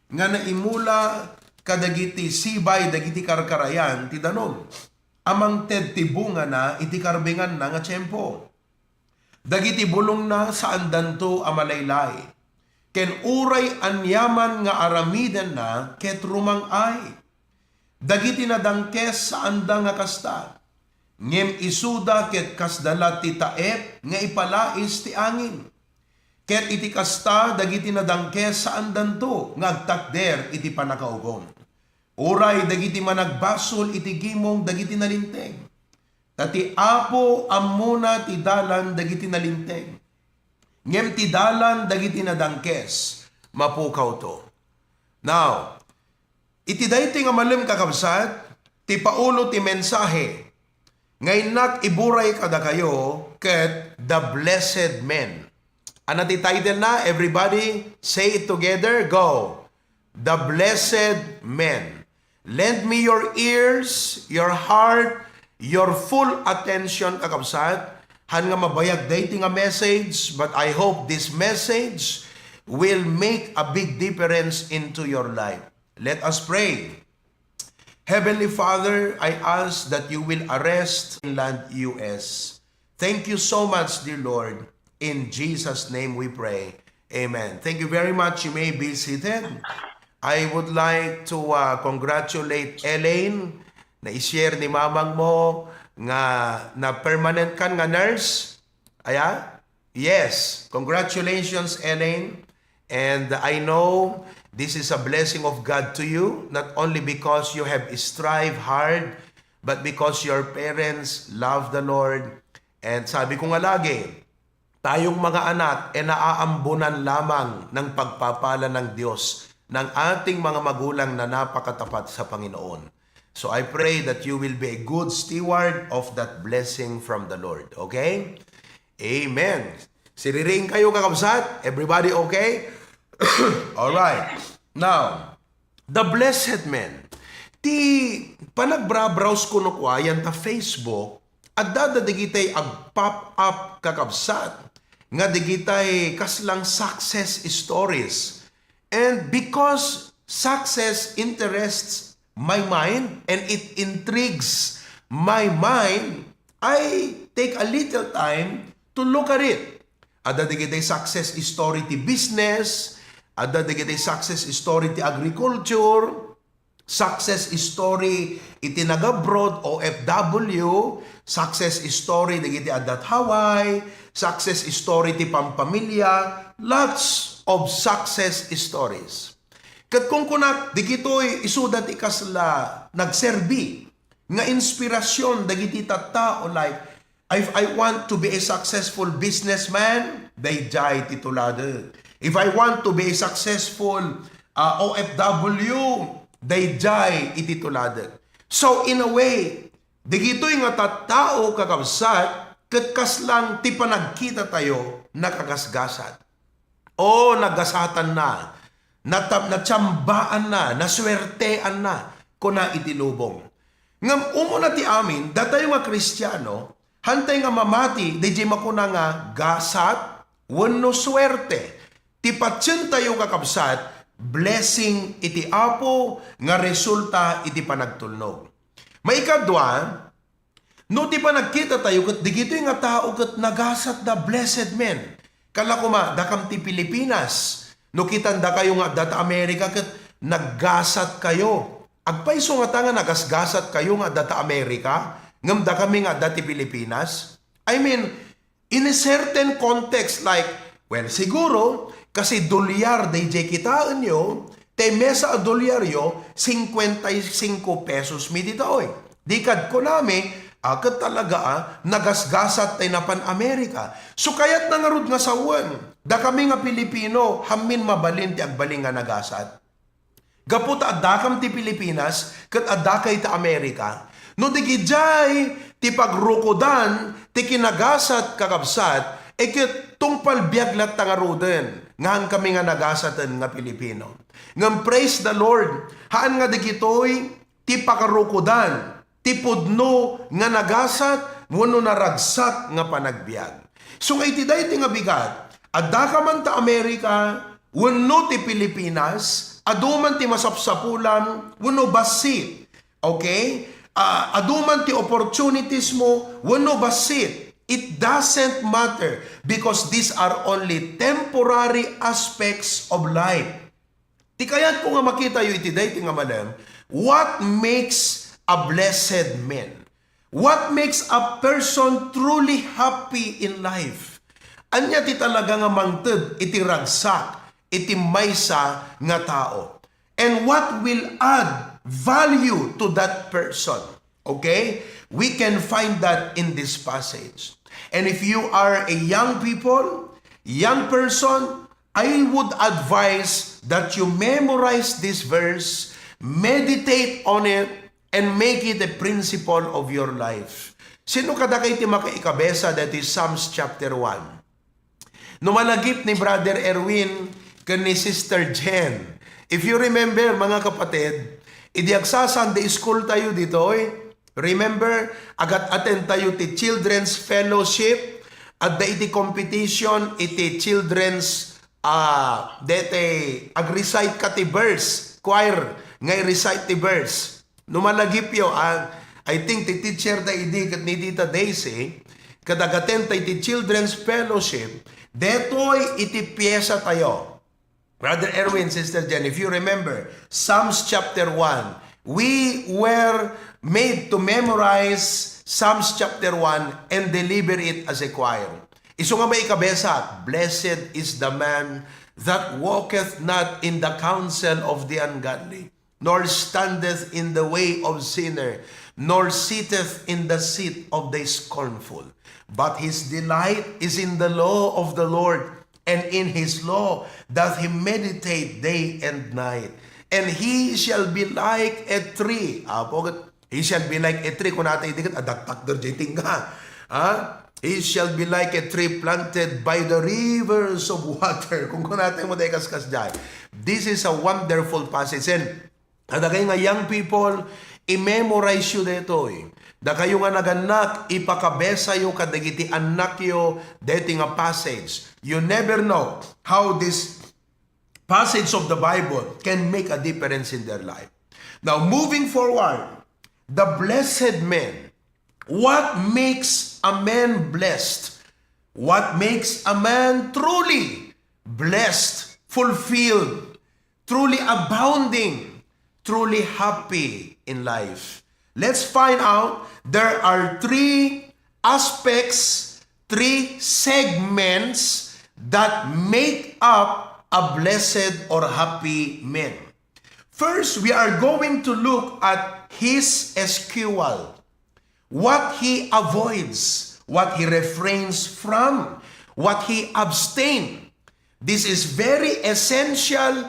nga naimula kadagiti sibay dagiti karkarayan ti danum, a mangted ti bungana iti karbenganna nga tiempo. Dagiti bulongna saandanto a malaylay, ken uray aniaman nga aramidenna ket rumang-ay. Dagiti nadangkes saanda nga kasta, ngem isuda ket kasda la ti taep nga ipalais ti angin. Ket iti kasta, dagiti nadangkes saandanto nga agtakder iti pannakaugom. Uray dagiti managbasol iti gimong dagiti nalinteg. Ta ti Apo ammona ti dalan dagiti nalinteg, ngem ti dalan dagiti nadangkes mapukawto. Now, iti daytoy nga malem, kakabsat, ti paulo ti mensahe nga innak iburay kadakayo ket the blessed man. Ano ti title na? Everybody, say it together. Go! The blessed man. Lend me your ears, your heart, your full attention, kakabsat. Han nga mabayag daytoy nga message, but I hope this message will make a big difference into your life. Let us pray. Heavenly Father, I ask that you will arrest in land U S. Thank you so much, dear Lord. In Jesus' name we pray. Amen. Thank you very much. You may be seated. I would like to uh, congratulate Elaine na i-share ni mamang mo nga na permanent kan nga nurse. Aya? Yes. Congratulations, Elaine. And I know this is a blessing of God to you, not only because you have strived hard, but because your parents love the Lord. And sabi ko nga lagi, tayong mga anak ay naaambunan lamang ng pagpapala ng Diyos ng ating mga magulang na napakatapat sa Panginoon. So I pray that you will be a good steward of that blessing from the Lord. Okay? Amen. Siriring kayo, kakabsat? Everybody okay? All right. Now, the blessed man. Ti panagbrowse ko no kua yan ta Facebook, adda da digitay ag-pop up, kakabsat, nga digitay kaslang success stories. And because success interests my mind and it intrigues my mind, I take a little time to look at it. Adda digitay success story ti business, adda digitay success story ti agriculture, success story iti nag-abroad, O F W, success story dagiti adda Hawaii, success story ti pampamilya, lots of success stories. Ket kunkunak, digitoy isuda ti kasla nagserbi nga inspirasyon dagiti tattao, like, if I want to be a successful businessman, daydiay ti tuladek. If I want to be a successful uh, O F W, daydiay iti tuladek. So in a way, digitoy nga tattao, kakabsat, ket kaslang ti panagkita tayo nakagasgasat. O, nagasatanna, nata-, natsambaanna, nasuerteanna, kuna iti lubong. Ngem umuna ti amin, datayo nga Kristiano, hantay nga mamati, daydiay makuna nga gasat wenno suerte. Ti patientayo, kakabsat, blessing iti Apo nga resulta iti panagtulnog. Maikadua, no ti panagkita tayo ket digitoy nga tao ket nagasat da, blessed men. Kala koma, dakam ti Pilipinas. No kitan dakayo nga adda ta Amerika ket naggasat kayo. Agpayso ngata nga nagasgasat kayo nga adda ta Amerika, ngem dakami nga adda ti Pilipinas? I mean, In a certain context, like, well, siguro, kasi dolyar dayjay kitaenyo, tay mesa a dolyaryo, cincuenta y cinco pesos mi ditoy. Di kad kunami, a, ket talaga, a, nagasgasat tay napan Amerika. So, kayatna ngarud nga sawen, dakami nga Pilipino, hammin mabalin ti agbalin nga nagasat. Gapu ta addakam ti Pilipinas ket addakay ta Amerika, no di idiay ti pagrukodan ti kinagasat, kakabsat, e ket tungpal biag latta ngaruden nga haankami nga nagasaten nga Pilipino. Ngem praise the Lord, haan nga dagitoy ti pakarukodan ti pudno nga nagasat wenno naragsak nga panagbiag. Isu nga iti daytoy nga bigat, addaka man ta Amerika wenno ti Pilipinas, adu man ti masapsapulam wenno bassit. Okay? Ah, adu man ti opportunities mo wenno bassit. It doesn't matter because these are only temporary aspects of life. Ti kayatko nga makitayo iti daytoy nga malem, what makes a blessed man? What makes a person truly happy in life? Ania ti talaga nga mangted iti ragsak iti maysa nga tao? And what will add value to that person? Okay? We can find that in this passage. And if you are a young people, young person, I would advise that you memorize this verse, meditate on it, and make it a principle of your life. Sino kadakay ti makaikabesa daytoy Psalms chapter one? No malagip ni Brother Erwin ken ni Sister Jen, if you remember, mga kapatid, idi agsa-Sunday school tayo ditoy, remember, agat-attend tayo ti Children's Fellowship, adda iti competition iti children's, ah, dete ag-recite ka ti verse, choir nga i-recite ti verse. No malagipyo, ah, I think ti teacher da idi ket ni Tita Daisy, ket agatenta iti Children's Fellowship, detoy iti piesa tayo. Brother Erwin, Sister Jen, if you remember, Psalms chapter one, we were made to memorize Psalms chapter one and deliver it as a choir. Isu nga maikabesat, "Blessed is the man that walketh not in the counsel of the ungodly, nor standeth in the way of sinner, nor sitteth in the seat of the scornful. But his delight is in the law of the Lord, and in his law doth he meditate day and night. And he shall be like a tree." Apo, he shall be like a tree. Kunata idi ket adaktak derjay tingga. Ha? "He shall be like a tree planted by the rivers of water." Kung kunata mo, dahil kaskas jay. This is a wonderful passage. And kadagay nga young people, i-memorize yo detoy. Dakayo nga nagannak, ipakabesayo kadagiti annakyo deti nga passage. You never know how this passage of the Bible can make a difference in their life. Now, moving forward, the blessed man. What makes a man blessed? What makes a man truly blessed, fulfilled, truly abounding, truly happy in life? Let's find out. There are three aspects, three segments that make up a blessed or happy man. First, we are going to look at his S Q L, what he avoids, what he refrains from, what he abstain. This is very essential.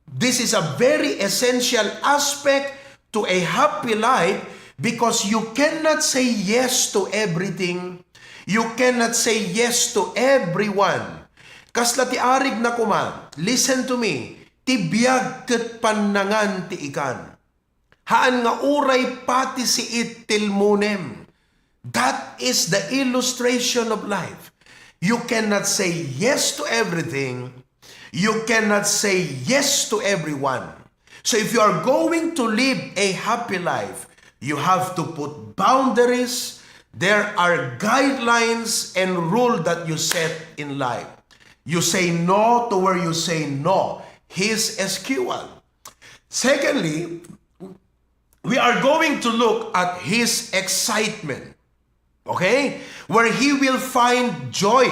This is a very essential aspect to a happy life because you cannot say yes to everything. You cannot say yes to everyone. Kasla ti arig na kuma, listen to me, ti biag ket pannangan ti ikan. Haan nga uray pati siit ti lmunem. That is the illustration of life. You cannot say yes to everything. You cannot say yes to everyone. So if you are going to live a happy life, you have to put boundaries. There are guidelines and rule that you set in life. You say no to where you say no. His S Q L. Secondly, we are going to look at his excitement. Okay? Where he will find joy,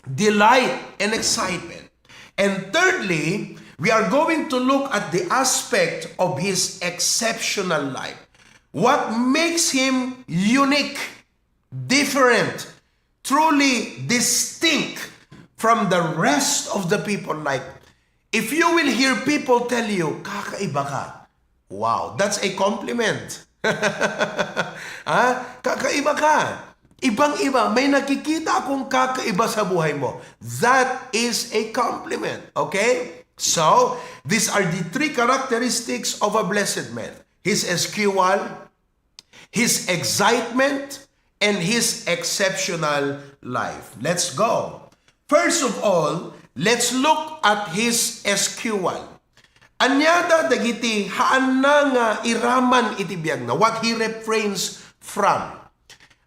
delight, and excitement. And thirdly, we are going to look at the aspect of his exceptional life. What makes him unique, different, truly distinct from the rest of the people? Like, if you will hear people tell you, "Kakaiba ka," wow, that's a compliment. Ha? Kakaiba ka. Ibang-iba. May nakikita akong kakaiba sa buhay mo. That is a compliment. Okay? So, these are the three characteristics of a blessed man: his S Q L, his excitement, and his exceptional life. Let's go. First of all, let's look at his S Q L. Ania da dagiti haanna nga iraman iti biagna, what he refrains from.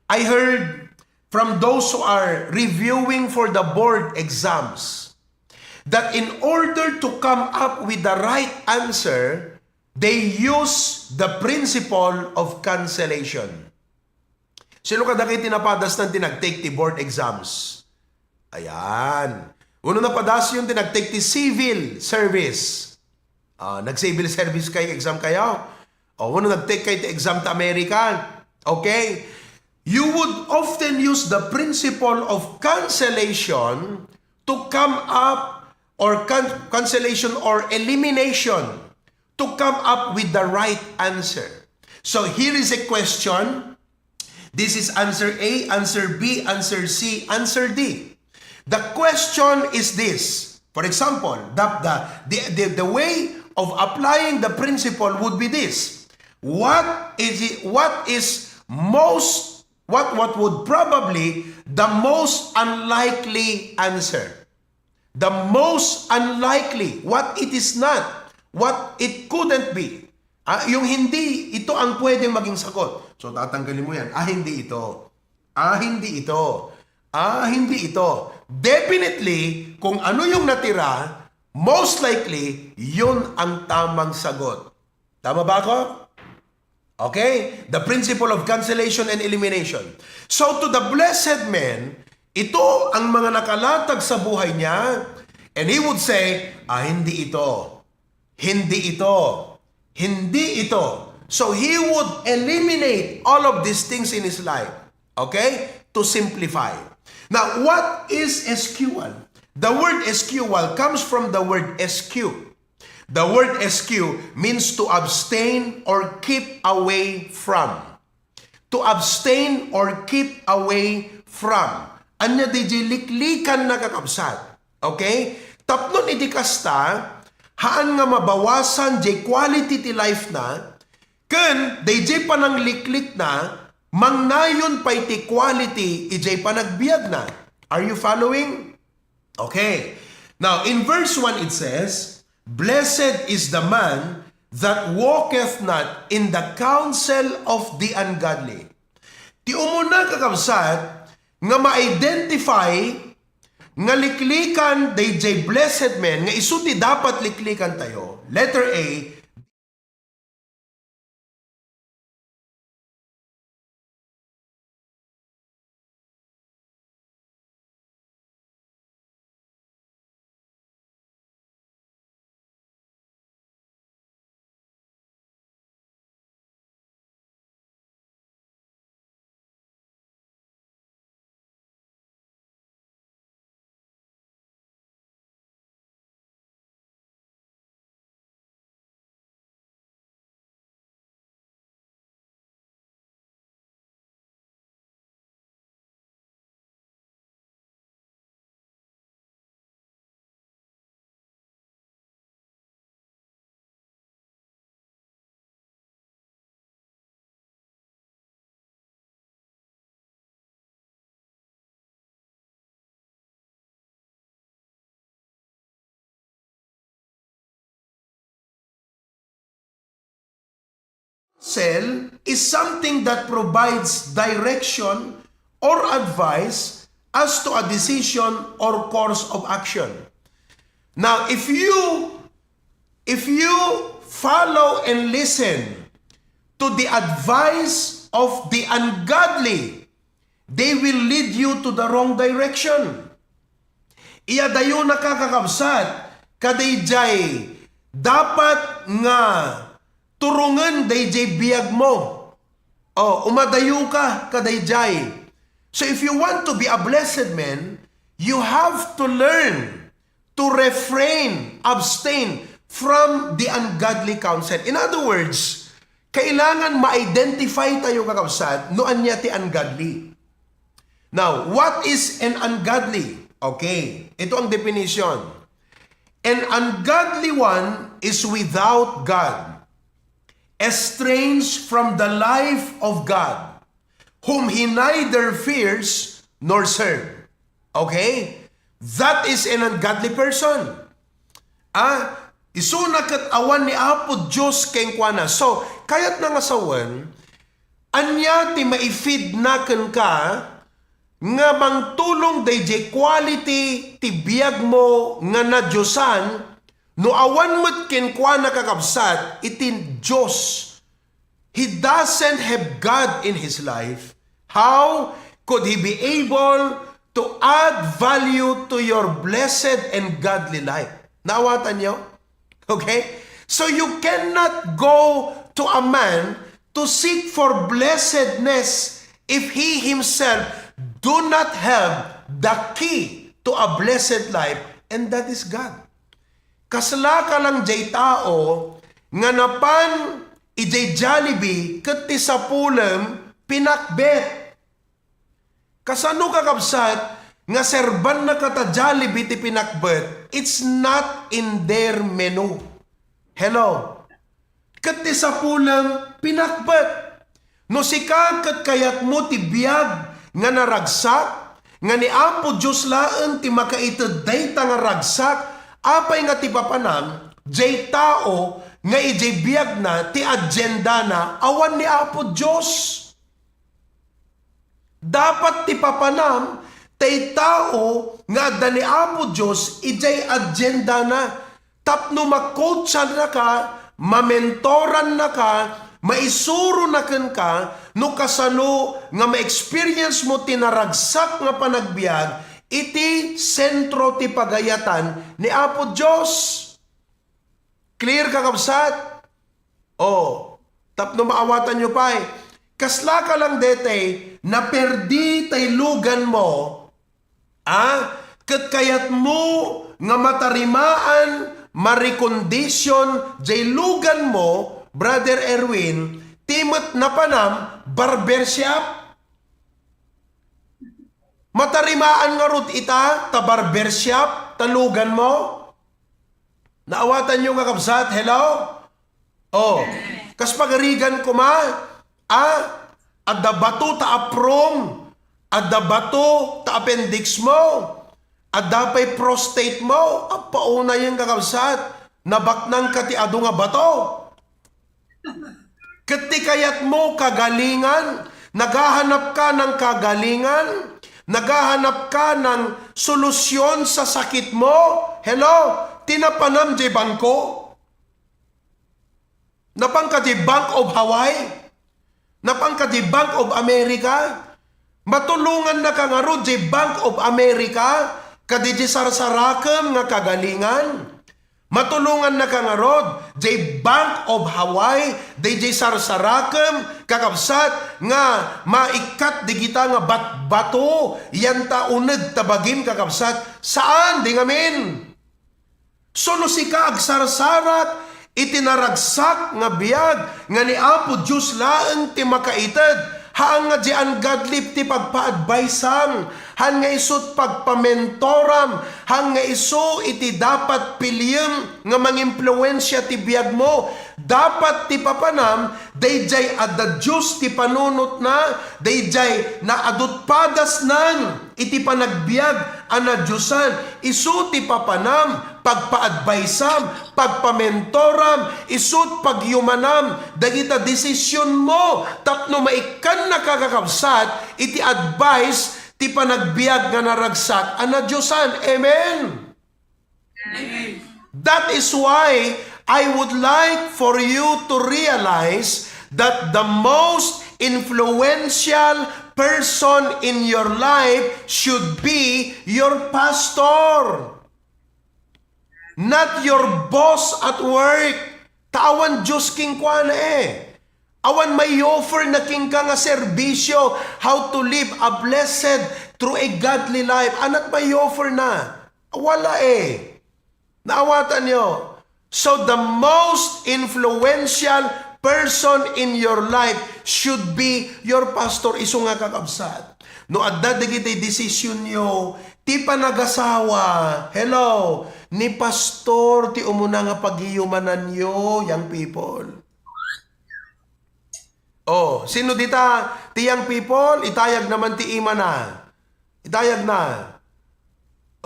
I heard from those who are reviewing for the board exams that in order to come up with the right answer, they use the principle of cancellation. Sino kadagiti napadastan ti nag-take ti board exams? Ayan. Wenno napadasyon ti nag-take ti civil service. Ah, nag-civil service kayo, exam kayo? O wenno nag-take kayo ti exam ta America? Okay? You would often use the principle of cancellation to come up, or can-, cancellation or elimination, to come up with the right answer. So here is a question. This is answer A, answer B, answer C, answer D. The question is this. For example, the, the, the, the, the way of applying the principle would be this. What is it, what is most, what, what would probably the most unlikely answer? The most unlikely, what it is not, what it couldn't be. Ah, yung hindi ito ang pwedeng maging sagot. So, tatanggalin mo yan. Ah, hindi ito. Ah, hindi ito. Ah, hindi ito. Definitely, kung ano yung natira, most likely, yun ang tamang sagot. Tama ba ako? Okay? The principle of cancellation and elimination. So, to the blessed man, ito ang mga nakalatag sa buhay niya, and he would say, "Ah, hindi ito. Hindi ito. Hindi ito." So, he would eliminate all of these things in his life. Okay? To simplify. Now, what is S Q L? The word S Q L comes from the word S Q. The word S Q means to abstain or keep away from. To abstain or keep away from. Ania daydiay liklikanna, kakabsat? Okay? Tapno iti kasta, haan nga mabawasan jay quality ti life na, ken dayjay panangliklikna, mangnayon pay ti quality idiay panagbiagna. Are you following? Okay. Now, in verse one it says, "Blessed is the man that walketh not in the counsel of the ungodly." Ti umuna, kakabsat, nga ma-identify nga liklikan dayjay blessed man nga isu ti dapat liklikan tayo, letter A, Counsel is something that provides direction or advice as to a decision or course of action. Now, if you, if you follow and listen to the advice of the ungodly, they will lead you to the wrong direction. Iyadayonaka, kakabsat, kadaydiay dapat nga turongen daydiay biagmo. O, umadayoka kadaydiay. So if you want to be a blessed man, you have to learn to refrain, abstain from the ungodly counsel. In other words, kailangan ma-identify tayo, kakabsat, no ania ti ungodly. Now, what is an ungodly? Okay, ito ang definition. An ungodly one is without God, estranged from the life of God, whom he neither fears nor serve. Okay? That is an ungodly person. Ah, isuna ket awan ni Apo Dios kenkuana. So, kayatna nga sawen, ania ti maifeed na kenka nga mangtulong daydiay quality ti biagmo nga nadiosan, no awan met kenkuana, kakabsat, iti Dios. He doesn't have God in his life. How could he be able to add value to your blessed and godly life? Naawatan niyo? Okay? So you cannot go to a man to seek for blessedness if he himself do not have the key to a blessed life, and that is God. Kasla ka lang jay tao nga napan ijay Jollibee ket ti sapulem pinakbet. Kasano, kakabsat, nga serbannaka ta Jollibee ti pinakbet? It's not in their menu. Hello? Ket ti sapulem, pinakbet. No sika ket kayatmo ti biag nga naragsak, nga ni Apo Dios laeng ti makaited dayta nga ragsak, apay nga ti papanam, jay tao nga ijay biagna, ti agendana, awan ni Apo Dios? Dapat ti papanam, tay tao nga adda ni Apo Dios ijay agendana. Tapno ma-coachannaka, mamentorannaka, maisuronakenka no kasano nga ma-experience mo ti naragsak nga panagbiag iti sentro ti pagayatan ni Apo Dios. Clear, kakabsat? O, tapno maawatanyo pay, kasla ka lang detay, naperdi tay luganmo, a? Ket kayatmo nga matarimaan, marecondition jay luganmo, Brother Erwin, ti met napanam barbershop? Matarimaan ngarud ita ta barbershop ta luganmo? Naawatanyo, kakabsat? Hello? O, kas pagarigan koma, a, adda bato ta aprom, adda bato ta appendix mo, adda pay prostate mo, appaunay, kakabsat, nabaknangka ti adu nga bato. Ket ti kayatmo, kagalingan, naghahanap ka ng kagalingan, naghahanap ka ng solusyon sa sakit mo. Hello? Ti napanam jay bangko? Napanka jay Bank of Hawaii? Napanka jay Bank of America? Matulongannaka ngarud jay Bank of America, kadi jay sarsarakem nga kagalingan? Matulongannaka ngarud jay Bank of Hawaii, dayjay sarsarakem, kakabsat, nga maikkat digita nga batbato, yan ta uneg ta bagim, kakabsat? Saan, di ngamin. So, no sika agsarsarak iti naragsak nga biag nga ni Apo Dios laeng ti makaited, haan nga di ungodly ti pagpa-adviseam, haan nga isu ti pagpamentoram, haan nga isu iti dapat piliem nga mangimpluensia ti biagmo. Dapat ti papanam, dayjay adda Dios ti panunotna, dayjay naadut padasnan iti panagbiag a nadiosan. Isu ti papanam, pagpa-adviseam, pagpamentoram, isu ti pagyumanam dagita desisionmo tapno maikkannaka, kakabsat, iti advice ti panagbiag nga naragsak a nadiosan. Amen? Amen. That is why I would like for you to realize that the most influential person in your life should be your pastor, not your boss at work. Ta awan Dios kenkuana eh. Awan may-offer na kenka nga serbisyo, how to live a blessed through a godly life. Anat may-offer na? Wala eh. Naawatan niyo? So the most influential person in your life should be your pastor. Isu nga kakabsat. No adda dagiti desisyon yo, ti panagasawa, hello, ni pastor ti umuna nga pagiyumananyo, young people. Oh, sino dita ti young people? Itayag naman ti imana. Itayag na.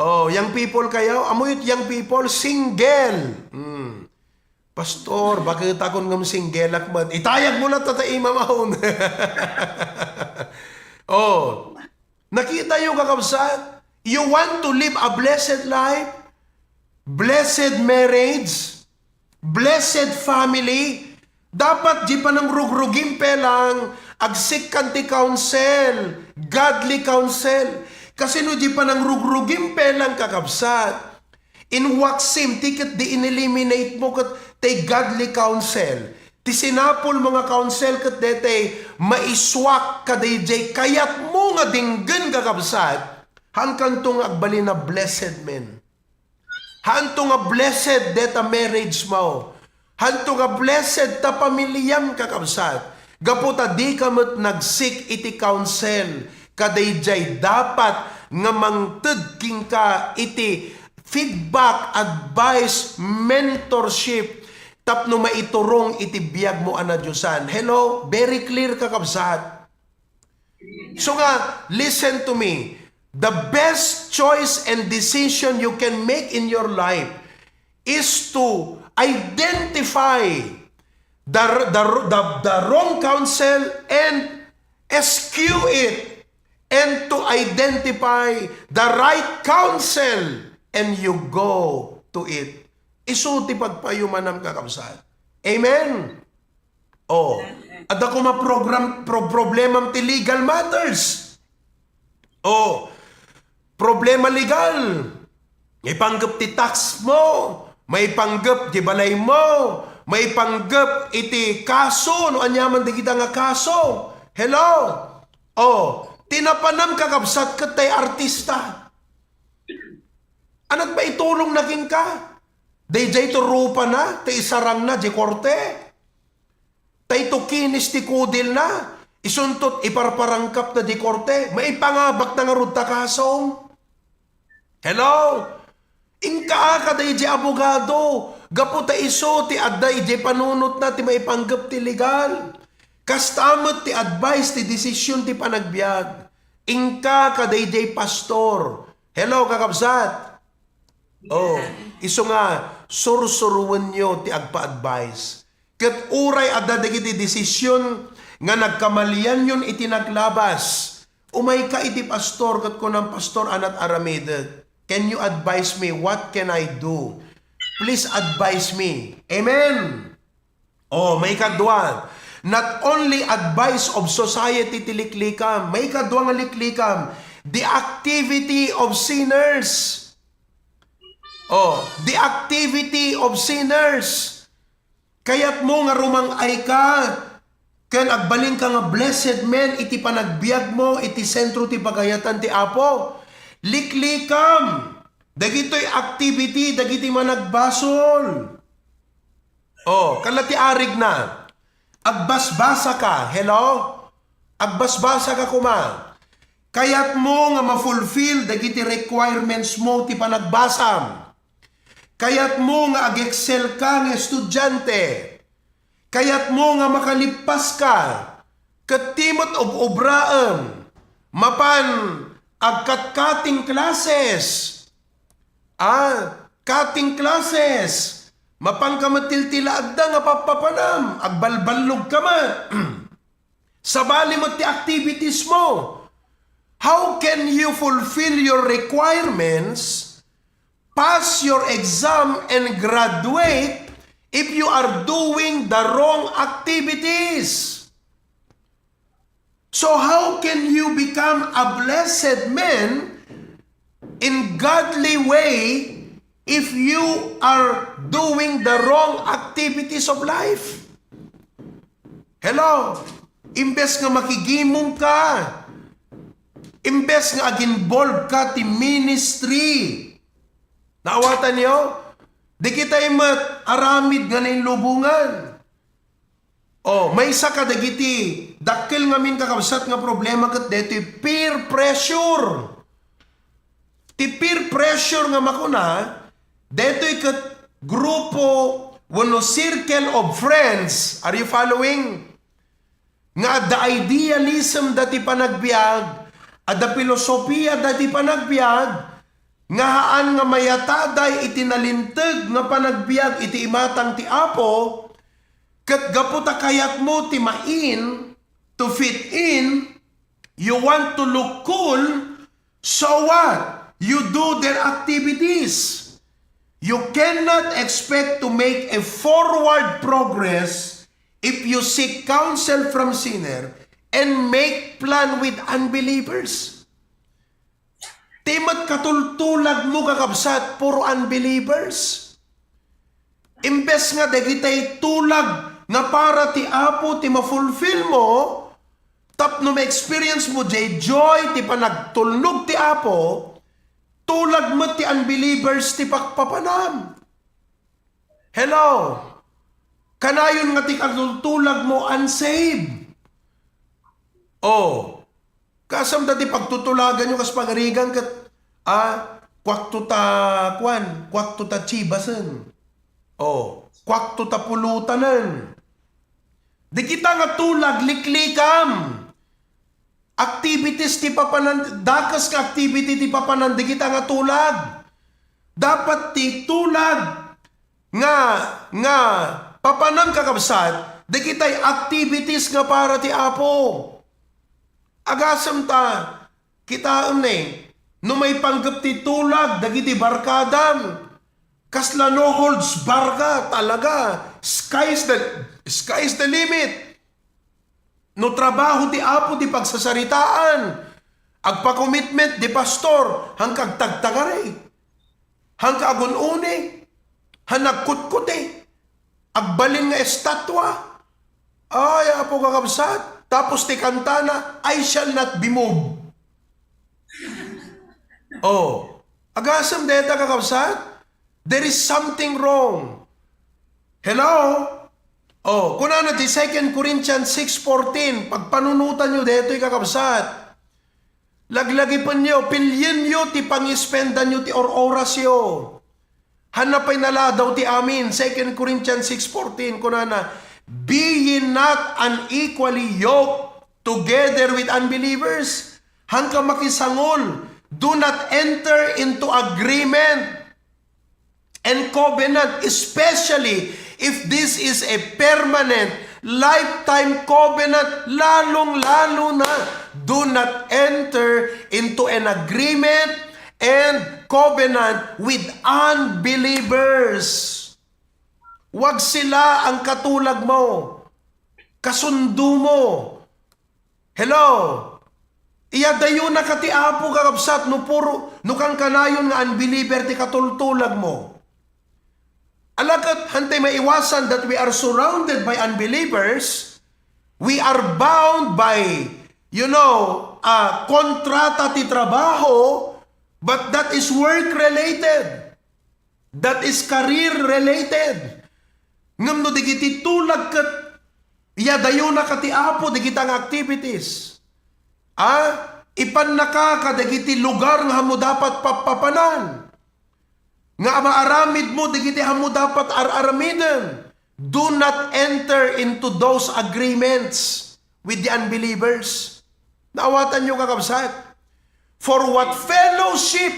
Oh, young people kayo? Amoy young people, single. Hmm. Pastor, bakit ako ngam single ak man? Itayag mo na tata imamahon. Oh. Nakita yo, kakabsat? You want to live a blessed life? Blessed marriage? Blessed family? Dapat di panangrugrugim pelang agsik kan ti counsel, godly counsel. Kasi no di panangrugrugim pelang, kakabsat, inwaksim ti ket di ineliminate mo ket tay godly counsel. Ti sinapul mo nga counsel ket detay maiswak kadaydiay kayat mo nga dinggen, kakabsat. Hankanto nga agbalin a blessed men. Hanto nga blessed deta marriage mo. Hanto nga blessed ta pamiliam, kakabsat. Gapu ta dika met nagsik iti counsel, kadaydiay dapat nga mangted kenka iti feedback, advice, mentorship, tapno maiturong iti biag mo a nadiosan. Hello? Very clear, kakabsat. So nga, listen to me. The best choice and decision you can make in your life is to identify the, the, the, the wrong counsel and eschew it, and to identify the right counsel and you go to it. Isu ti pagpayumanam, kakabsat. Amen? Oh, adda koma program, pro-, problemam ti legal matters. Oh, problema legal. Maipanggep ti tax mo, maipanggep di balay mo, maipanggep iti kaso, no aniaman dagita nga kaso. Hello? Oh, ti napanam, kakabsat, ket tay artista. Anat maitulong na kenka? Daydiay to rupana, ti isarangna, di korte. Tay to kinis ti kudilna, isuntot iparparangkapna di korte, maipangabakna ngarud ta kasom. Hello? Inka a kadaydiay abogado, gapu ta isu ti adda idiay panunotna ti maipanggep ti legal. Kasta met ti advice ti desisyon ti panagbiag. Inka kadaydiay pastor. Hello, kakabsat? Oh, isu nga, sursuruenyo ti agpa-advice. Ket uray adda dagiti desisyon nga nagkamalianyon iti naglabas, umayka iti pastor ket kunam, "Pastor, anat aramidek. Can you advise me? What can I do? Please advise me." Amen. Oh, maikadua, not only advice of society ti liklikam, maikadua nga liklikam, the activity of sinners. Oh, the activity of sinners. Kayatmo nga rumang-ayka ken agbalinka nga blessed men iti panagbiagmo iti sentro ti pagayatan ti Apo. Liklikam dagitoy activity dagiti managbasol. Oh, kala ti arigna. Agbasbasa ka. Hello? Agbasbasa ka koma. Kayatmo nga ma-fulfill dagiti requirements mo ti panagbasam. Kayatmo nga ag-excel ka nga estudiante. Kayatmo nga makalippas ka. Ket ti met ob-obraem. Mapan ag-cut-cutting classes. Ah, cutting classes. Mapanka met tiltilaadda nga pappapanam, agbalballog ka met. Sabali met ti activities mo. How can you fulfill your requirements, pass your exam, and graduate if you are doing the wrong activities? So how can you become a blessed man in godly way if you are doing the wrong activities of life? Hello? Imbes nga makigimong ka, imbes nga ag-involve ka ti ministry, naawatan yo? Di kitay met aramid nga nainlubongan. Oh, maysa kadagiti dakkel ngamin, kakabsat, nga problema ket detoy peer pressure. Ti peer pressure nga makuna, detoy ket grupo wenno circle of friends. Are you following? Nga adda idealism dati panagbiag, adda filosofia dati panagbiag, nga haan nga mayataday iti nalinteg nga panagbiag iti imatang ti Apo, ket gapu ta kayatmo ti main, to fit in, you want to look cool, so what? You do their activities. You cannot expect to make a forward progress if you seek counsel from sinner and make plan with unbelievers. Ti met katultulagmo, kakabsat, puro unbelievers. Imbes nga dagitay tulag nga para ti Apo ti mafulfill mo, tapno ma-experience mo jay joy ti panagtulnog ti Apo, tulag met ti unbelievers ti pakpapanam. Hello? Kanayon nga ti katultulagmo unsaved. Oh. Kasam dati pagtutulaganyo kas pagarigan ket, ah, kuakto ta, kuan, kuakto ta chibasen. Oh, kuakto ta pulutanen. Dagita nga tulag, liklikam. Activities ti papanan, dakes nga activity ti papanan dagita nga tulag. Dapat ti tulag nga, nga papanam, kakabsat, dagitay activities nga para ti Apo. Agasem ta, kitaem ne, no maipanggep ti tulag dagiti barkadam, kasla no holds barka, talaga, sky's the, sky's the limit. No trabaho ti Apo ti pagsasaritaan, agpa-commitment ti pastor, hangka agtagtagari, hangka agun-uni, han nagkutkuti, agbalin nga estatwa. Ay, Apo, kakabsat, tapos ti kantana, "I shall not be moved." Oh, agasem deta, kakabsat? There is something wrong. Hello? Oh, kunana ti Second Corinthians six fourteen, pagpanunotanyo detoy, kakabsat. Laglagipenyo, pilienyo ti pangispendanyo ti or-orasyo. Hanna pay naladaw ti amin, Second Corinthians six fourteen, kunana, "Be ye not unequally yoked together with unbelievers." Hangka makisangol, do not enter into agreement and covenant, especially if this is a permanent, lifetime covenant, lalong-lalo na, do not enter into an agreement and covenant with unbelievers. Wag sila ang katulag mo, kasundo mo. Hello? Iyadayonaka ti Apo, kakabsat, no puro, no kankanayon nga unbeliever ti katultulag mo. Ala ket, hantay maiwasan that we are surrounded by unbelievers. We are bound by, you know, a kontrata ti trabaho, but that is work-related. That is career-related. Ngem no dagiti tulag ket iyadayonaka ti Apo dagita nga activities. Ah, ipannaka kadagiti lugar nga ammo dapat pappapanan. Nga maaramidmo dagiti ammo dapat ar-aramiden. Do not enter into those agreements with the unbelievers. Naawatanyo, kakabsat? For what fellowship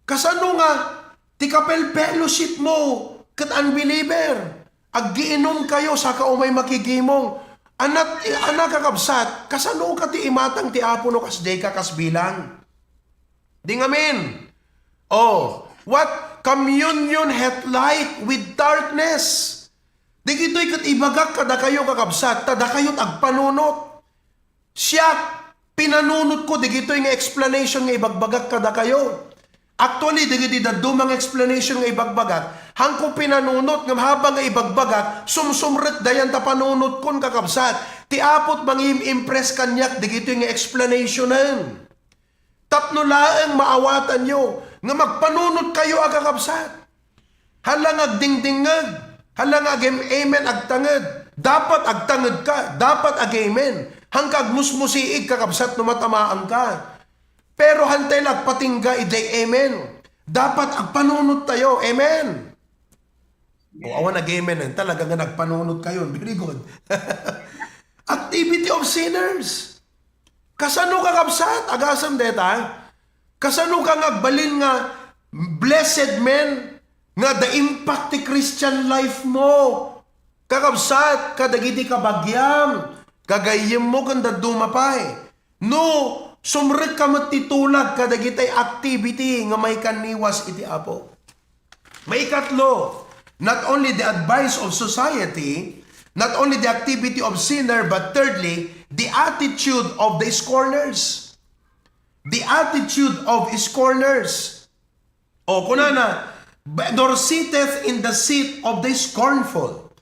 Kasano nga ti kapelfellowship mo ket unbeliever? Aggiinumkayo saka umay makigimong. Anak, anak, kakabsat, kasano ka ti imatang ti Apo no kasdiay ka kasbilang? Di ngamin. Oh, what communion hath light with darkness? Dagitoy ket ibagak kadakayo, kakabsat, ta dakayo't agpanunot. Siak, pinanunotko dagitoy nga explanation nga ibagbagak kadakayo. Actually, dagiti dadduma nga explanation nga ibagbagak, haanko pinanunot ngem habang nga ibagbagak, sumsumrek dayan ta panunotkon, kakabsat. Ti Apo't mangim-impress kaniak dagitoy nga explanationen. Tapno laeng maawatanyo nga magpanunotkayo a kakabsat. Hala nga agdingdingngeg, hala nga agem-, amen, agtanged. Dapat agtanged ka, dapat ag-amen. Haanka agmusmusiig, kakabsat, no matamaanka. Pero haantay la agpatingga idiay amen. Dapat agpanunot tayo. Amen. O, awan ag-amen, eh. Talaga nga nagpanunot kayo. Very good. Activity of sinners. Kasano, kakabsat? Agasem deta? Kasano ka nga agbalin nga blessed man nga the impact ti Christian life mo, kakabsat, kadagiti kabagiam, gagayyemmo ken dadduma pay? No sumrekka met ti tulag kadagiti activity nga maikanniwas iti Apo. Maikatlo, not only the advice of society, not only the activity of sinner, but thirdly, the attitude of the scorners. The attitude of scorners. O, kunana, "Nor sitteth in the seat of the scornful."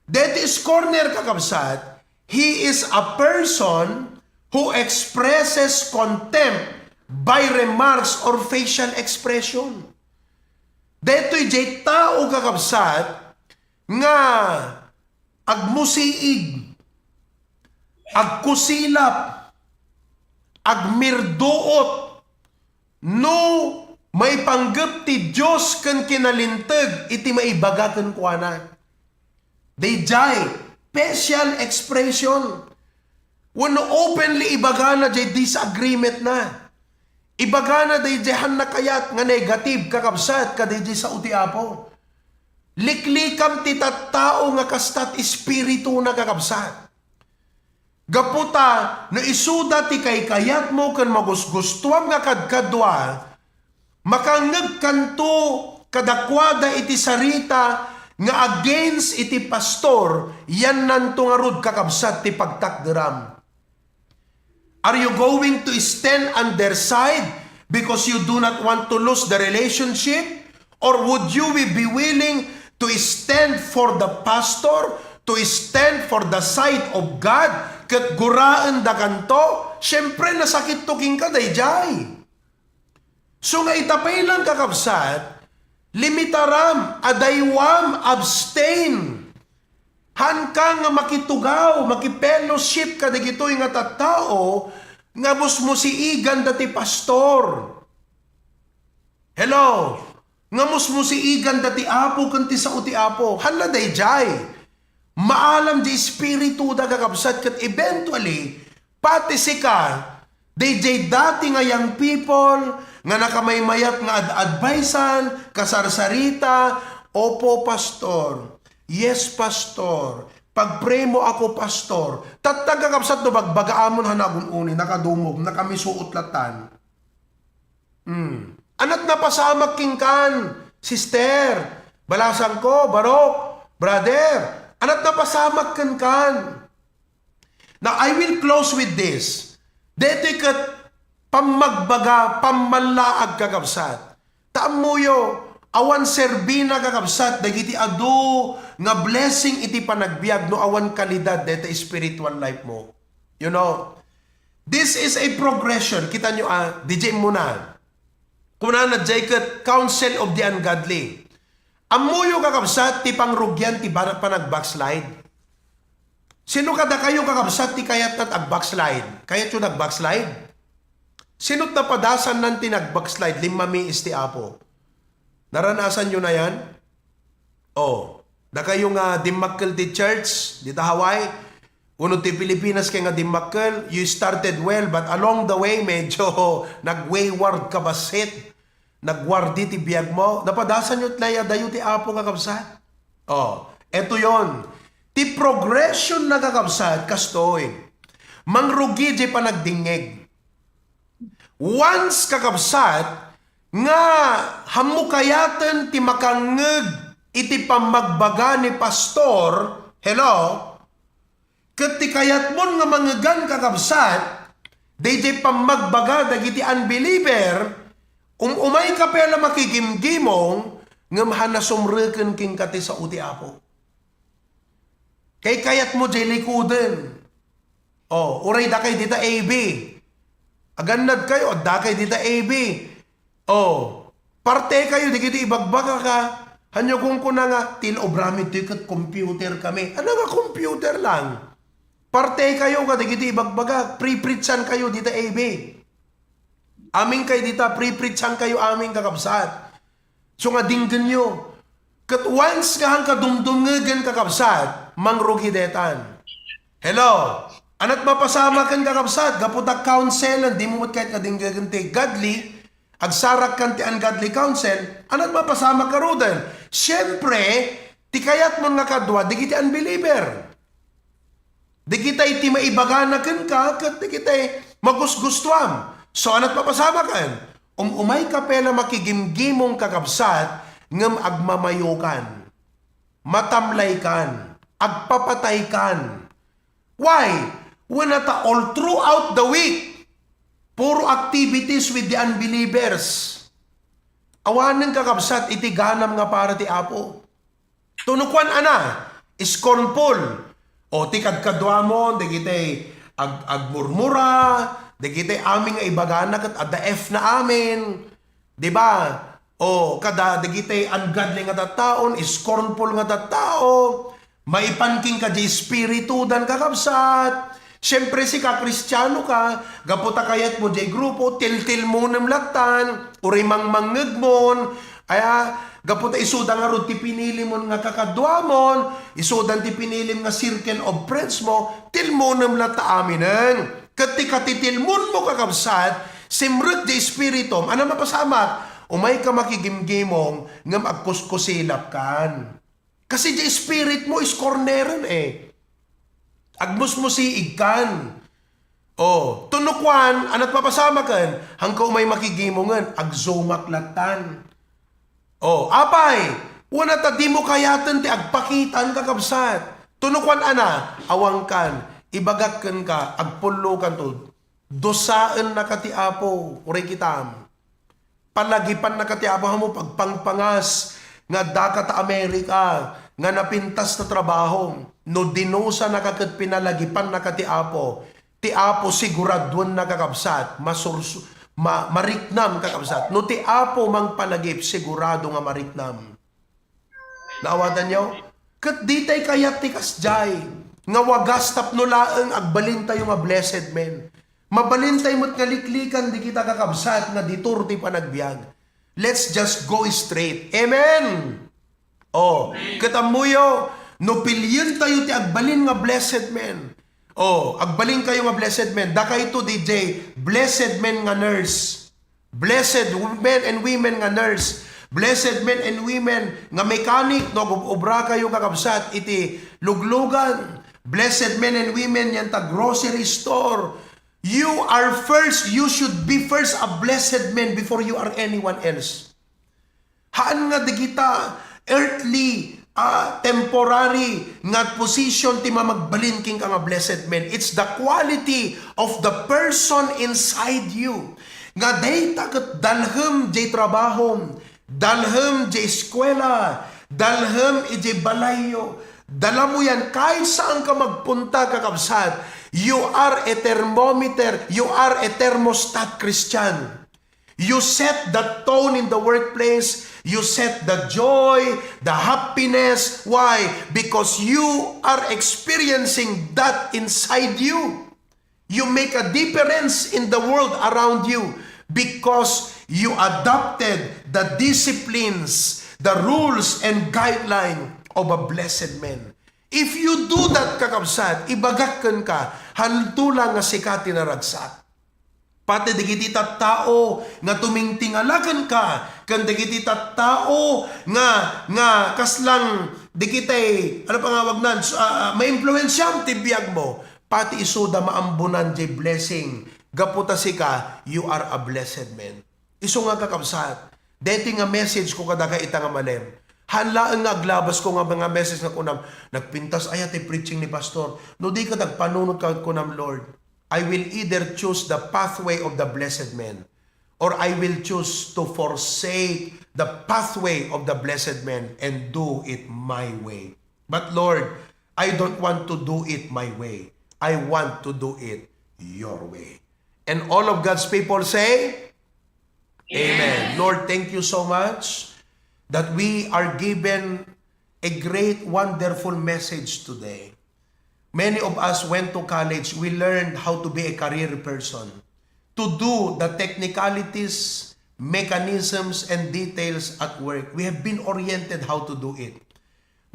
Deti scorner, kakabsat, he is a person who expresses contempt by remarks or facial expression. Detoy jay tao, kakabsat, nga agmusiig, agkusilap, agmirduot, no maipanggep ti Dios ken kinalinteg iti maibaga kenkuana. Dayjay, facial expression. Wenno openly ibagana jay disagreement na. Ibagana dayjay han nakayat nga negative, kakabsat, kadayjay sao ti Apo. Liklikam ti tattao nga kasta ti espiritu na, kakabsat. Gapu ta, no isuda ti kaykayatmo ken magusgustuam nga kadkadua, makangngegkanto kadakuada iti sarita nga against iti pastor, yannanto ngarud, kakabsat, ti pagtakderam. Are you going to stand on their side because you do not want to lose the relationship? Or would you be willing to stand for the pastor, to stand for the side of God, ket guraendakanto? Siyempre, nasakitto kenka dayjay. So nga ita pay lang, kakabsat, limitaram, adaywam, abstain. Haanka nga makitugaw, makifellowship kadagitoy nga tattao nga musmusiigan dati pastor. Hello? Nga musmusiigan dati Apo ken ti sao ti Apo. Hala dayjay. Maalam di espiritu da, kakabsat, ket eventually, pati sika, dayjay dati nga young people nga nakamaymayat nga ad-advisean, kasarsarita, "Opo, pastor. Yes, pastor. Pag-pray mo ako, pastor." Tatta, kakabsat, no bagbagaamon han agun-uni, nakadumog, nakamisuot latan. Hmm. Anat napasamak kenkan, sister, balasangko, barok, brother. Anat napasamak kenkan. Now, I will close with this. Daytoy ket pammagbaga, pammallaag, kakabsat. Ta ammoyo, awan serbina, kakabsat, dagiti adu nga blessing iti panagbiag no awan kalidad dayta spiritual life mo. You know, this is a progression. Kita nyo, ah, D J muna. Kunana jay ket counsel of the ungodly. Ammoyo, kakabsat, ti pangrugian ti ban-, panagbackslide. Sino kadakayo, kakabsat, ti kayatna ti agbackslide? Kayatyo nagbackslide? Sino't napadasannan ti nagbackslide? Limmamiis ti Apo. Naranasan yo na yan? Oh, dakayo nga dimmakkel ti church, dita Hawaii, wenno ti Pilipinas kay nga dimmakkel, you started well, but along the way, medyo nag-wayward ka bassit. Nagwardi ti biag mo. Napadasan yo ti layadayo ti Apo, kakabsat. Oh, eto yon. Ti progression na, kakabsat, kastoy. Mangrugi jay panagdingngeg. Once, kakabsat, nga hammo kayaten ti makangngeg iti pammagbaga ni pastor, hello? Ket ti kayatmon nga mangegan, kakabsat, dayjay pammagbaga dagiti unbeliever, um-, umayka pay la makigimgimong, ngem haan a sumreken kenka ti sao ti Apo. Kay kayatmo jay likuden. O, uray dakay dita A B. Agannad kayo, addakay dita A B. O, parte kayo, dagiti ibagbagaka. Hanyo kunkuna nga, "Ti obra mi toy ket computer kami." Ano nga computer lang? Parte kayo nga dagiti ibagbagak, pre-preachan kayo dita A B. Amin kay dita, pre-preachan kayo amin, kakabsat. So nga dinggenyo. Ket once nga haan ka dumdumngegen, kakabsat, mangrugi detan. Hello? Anat mapasamaken, kakabsat, gapu ta counsel, di mo met kayat nga dingngegen ti godly, agsarakkan ti ungodly counsel, anat mapasamak ngaruden? Siempre, ti kayatmon nga kadua, dagiti unbeliever. Dagitay ti maibagana kenka, ket dagitay magusgustuam. So, anat mapasamaken? Um-, umayka pay la makigimgimong, kakabsat, ngem agmamayokan, matamlaykan, agpapataykan. Why? Wen ata all throughout the week, puro activities with the unbelievers. Awanen, kakabsat, iti ganam nga para ti Apo. Tunukuan ana, scornful. O ti kadkaduamon, dagitay ag-, agmurmura, dagitay amin nga ibagana ket adda F na amin. Di ba? O kada dagitay ungodly nga tattaon, scornful nga tattao, maipan kenka di espiritudan, kakabsat. Siempre, sika, Kristiano ka, gapu ta kayatmo jay grupo, tiltilmonem lattan, uray mangmangngegmon, aya, gapu ta isuda ngarud ti pinilimon nga kakaduamon, isudan ti pinilim nga circle of friends mo, tilmonem latta aminen. Ket ti katitilmonmo, kakabsat, simrek jay espiritum, ania mapasamak? Umayka makigimgimong, ngem agkuskusilapkan. Kasi di spirit mo is corneren, eh. Agmusmusiigkan. O, tunukuan, anat mapasamaken, hangka umay makigimungen, agzumak lattan. O, apay, wen ata dimo kayaten ti agpakitan, kakabsat. Tunukuan, ana, awangkan, ibagak kenka, agpullokanto, dusaennaka ti Apo, uray kitam. Palagipannaka ti Apo, amo pagpangpangas nga addaka ta Amerika, nga napintas ta trabaho. No dinusanaka ket pinalagipannaka ti Apo, ti Apo siguraduenna, kakabsat, masursu-, ma-, mariknam, kakabsat. No ti Apo mangpalagip, sigurado nga mariknam. Naawatanyo? Ket ditay kayat ti kasdiay nga wagas tapno laeng agbalintayo nga blessed men. Mabalintay met nga liklikan dagita, kakabsat, nga detour ti panagbiag. Let's just go straight. Amen! O, ket ammoyo, no pilientayo ti agbalin nga blessed men. O, agbalinkayo nga blessed men. Dakayto D J, blessed men nga nurse. Blessed men and women nga nurse. Blessed men and women nga mechanic, no, ag-obrakayo, kakabsat, iti luglugan. Blessed men and women yan ta grocery store. You are first, you should be first a blessed man before you are anyone else. Haan nga dagita earthly, ah, temporary nga position ti mamagbalin kenka nga blessed man. It's the quality of the person inside you. Nga dayta ket dalhem jay trabahom, dalhem jay eskuela, dalhem ijay balayyo, dalamo yan kahit saan ka magpunta, kakabsat. You are a thermometer, you are a thermostat, Christian. You set the tone in the workplace. You set the joy, the happiness. Why? Because you are experiencing that inside you. You make a difference in the world around you because you adopted the disciplines, the rules, and guideline of a blessed man. If you do that, kakabsat, ibagak kenka, hanto la nga sika ti naragsak. Pati dagiti tattao nga tumingtingala kenka, ken dagiti tattao nga, nga kaslang dagitay, ano pangawagnan, s-, ah, ah, maimpluensiam ti biagmo, pati isuda maambunan jay blessing. Gapu ta sika, you are a blessed man. Isu nga, kakabsat, daytoy nga message ko kadaka ita nga malem. Haan laeng nga aglabasko nga mga message nga kunam, "Nagpintas aya ti preaching ni Pastor." No di ka nagpanunot ka, kunam, "Lord, I will either choose the pathway of the blessed man, or I will choose to forsake the pathway of the blessed man and do it my way. But Lord, I don't want to do it my way. I want to do it your way." And all of God's people say, Amen. Lord, thank you so much that we are given a great, wonderful message today. Many of us went to college. We learned how to be a career person, to do the technicalities, mechanisms, and details at work. We have been oriented how to do it.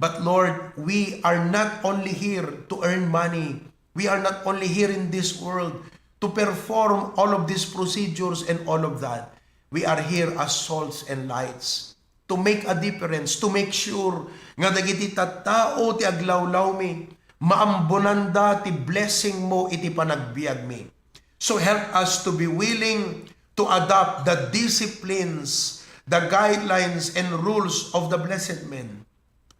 But Lord, we are not only here to earn money. We are not only here in this world to perform all of these procedures and all of that. We are here as salts and lights to make a difference, to make sure nga dagiti tattao ti aglawlawmi, maambonanda ti blessing mo iti panagbiagmi. So help us to be willing to adopt the disciplines, the guidelines, and rules of the blessed men.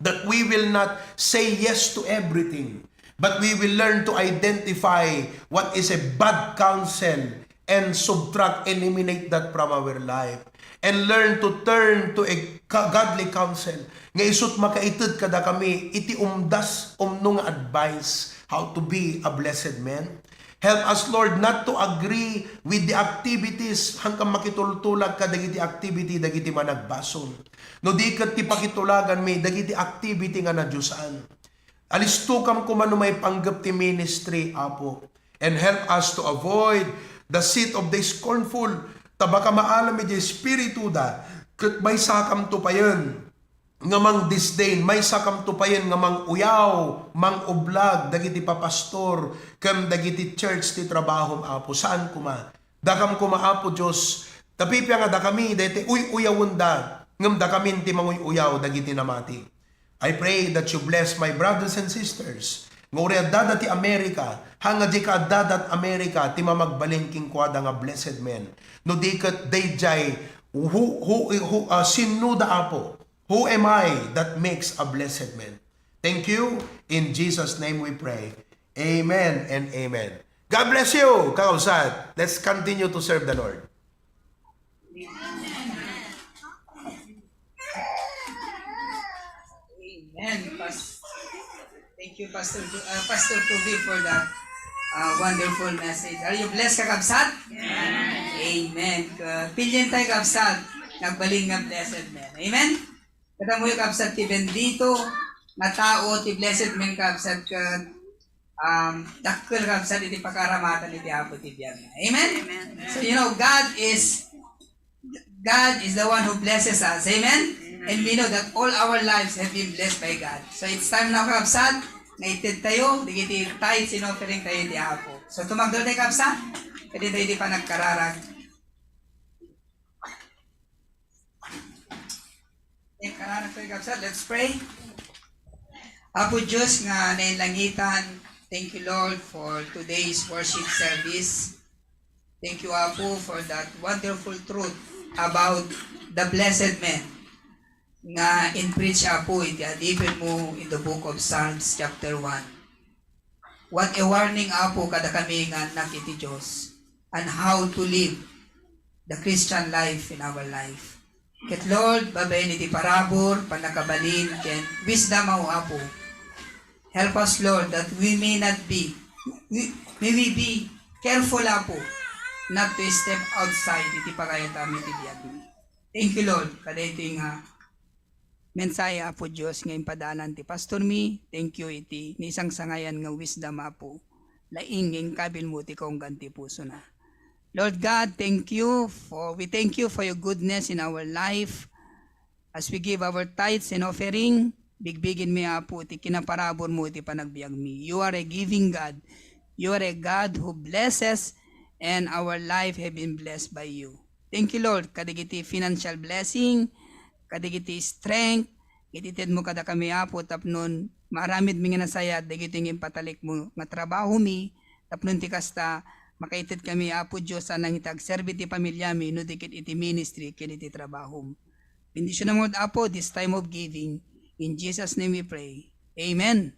That we will not say yes to everything, but we will learn to identify what is a bad counsel and subtract, eliminate that from our life, and learn to turn to a ka-, godly counsel nga isut' makaited kadakami iti umdas umno nga advice, how to be a blessed man. Help us, Lord, not to agree with the activities, hangkan makitultulag kadagiti activity dagiti managbasol. No di ket ti pakitulaganmi dagiti activity nga nadiosan. Alistokam koma no maipanggep ti ministry, Apo. And help us to avoid the seat of the scornful, ta baka maalam iti espirituda, ket maysakamto payen nga mangdisdain, maysakamto payen nga manguyaw, mangublag dagiti papastor ken dagiti church ti trabahom, Apo. Saan koma. Dakam koma, Apo Dios, ta pipia nga dakami daytoy uy-uyawenda, ngem dakamin ti manguy-uyaw dagiti namati. I pray that you bless my brothers and sisters nga uray addada ti America, haan nga dika addada ti America ti mamagbalin kenkuada nga blessed men. No di ket daydiay, who, who, who, ah, sinnoda, Apo? Who am I that makes a blessed man? Thank you. In Jesus' name we pray. Amen and amen. God bless you, kakabsat. Let's continue to serve the Lord. Amen. Pas-, thank you, Pastor Ju-, uh, Pastor Ruby, for that uh, wonderful message. Are you blessed, kakabsat? Amen. Amen. Uh, pilien tayo, kabsat. Nagbalin nga blessed man. Amen? Kitamoyo, kabsat, ti bendito nga tao, ti blessed man, kabsat, ket, um, dakkel, kabsat, iti pakaramatan iti Apo ti biag. Amen? Amen. So, you know, God is, God is the one who blesses us. Amen? Amen. And we know that all our lives have been blessed by God. So, it's time now, kabsat, nga ited tayo dagiti tithes and offering tayo iti Apo. So, tumagdol tayo, kabsat. Kadi tayo iti panagkararag. Let's pray. Apo Dios nga nailangitan, thank you, Lord, for today's worship service. Thank you, Apo, for that wonderful truth about the blessed man nga in-preach, Apo, iti adipen mo in the book of Psalms chapter one. What a warning, Apo, kadakami nga annak iti Dios, on how to live the Christian life in our life. Ket Lord, babaen iti parabur, pannakabalin, ken wisdom, O Apo. Help us, Lord, that we may not be, we, may we be careful, Apo, not to step outside iti pagayat amin iti biag mi. Thank you, Lord, kadaytoy nga mensahe, Apo Dios, nga impadalan ti pastor mi. Thank you iti naisangsangayan nga wisdom, Apo. Laing nga inkabil mo ti kaunggan ti pusona. Lord God, thank you for, we thank you for your goodness in our life. As we give our tithes and offering, bigbigin mi, Apo, ti kinaparabur mo iti panagbiag mi. You are a giving God. You are a God who blesses, and our life have been blessed by you. Thank you, Lord, kadagiti financial blessing, kadagiti strength, iti tedmo kadakami, Apo, tapnon maaramid mi nga nasayaat dagiti nga impatalikmo nga trabaho mi, tapnon ti kasta, makaited kami, Apo Dios, a nangitagserbi ti pamiliami, no di ket iti ministry ken iti trabahom. Bendisyonam, Lord Apo, this time of giving. In Jesus' name we pray. Amen.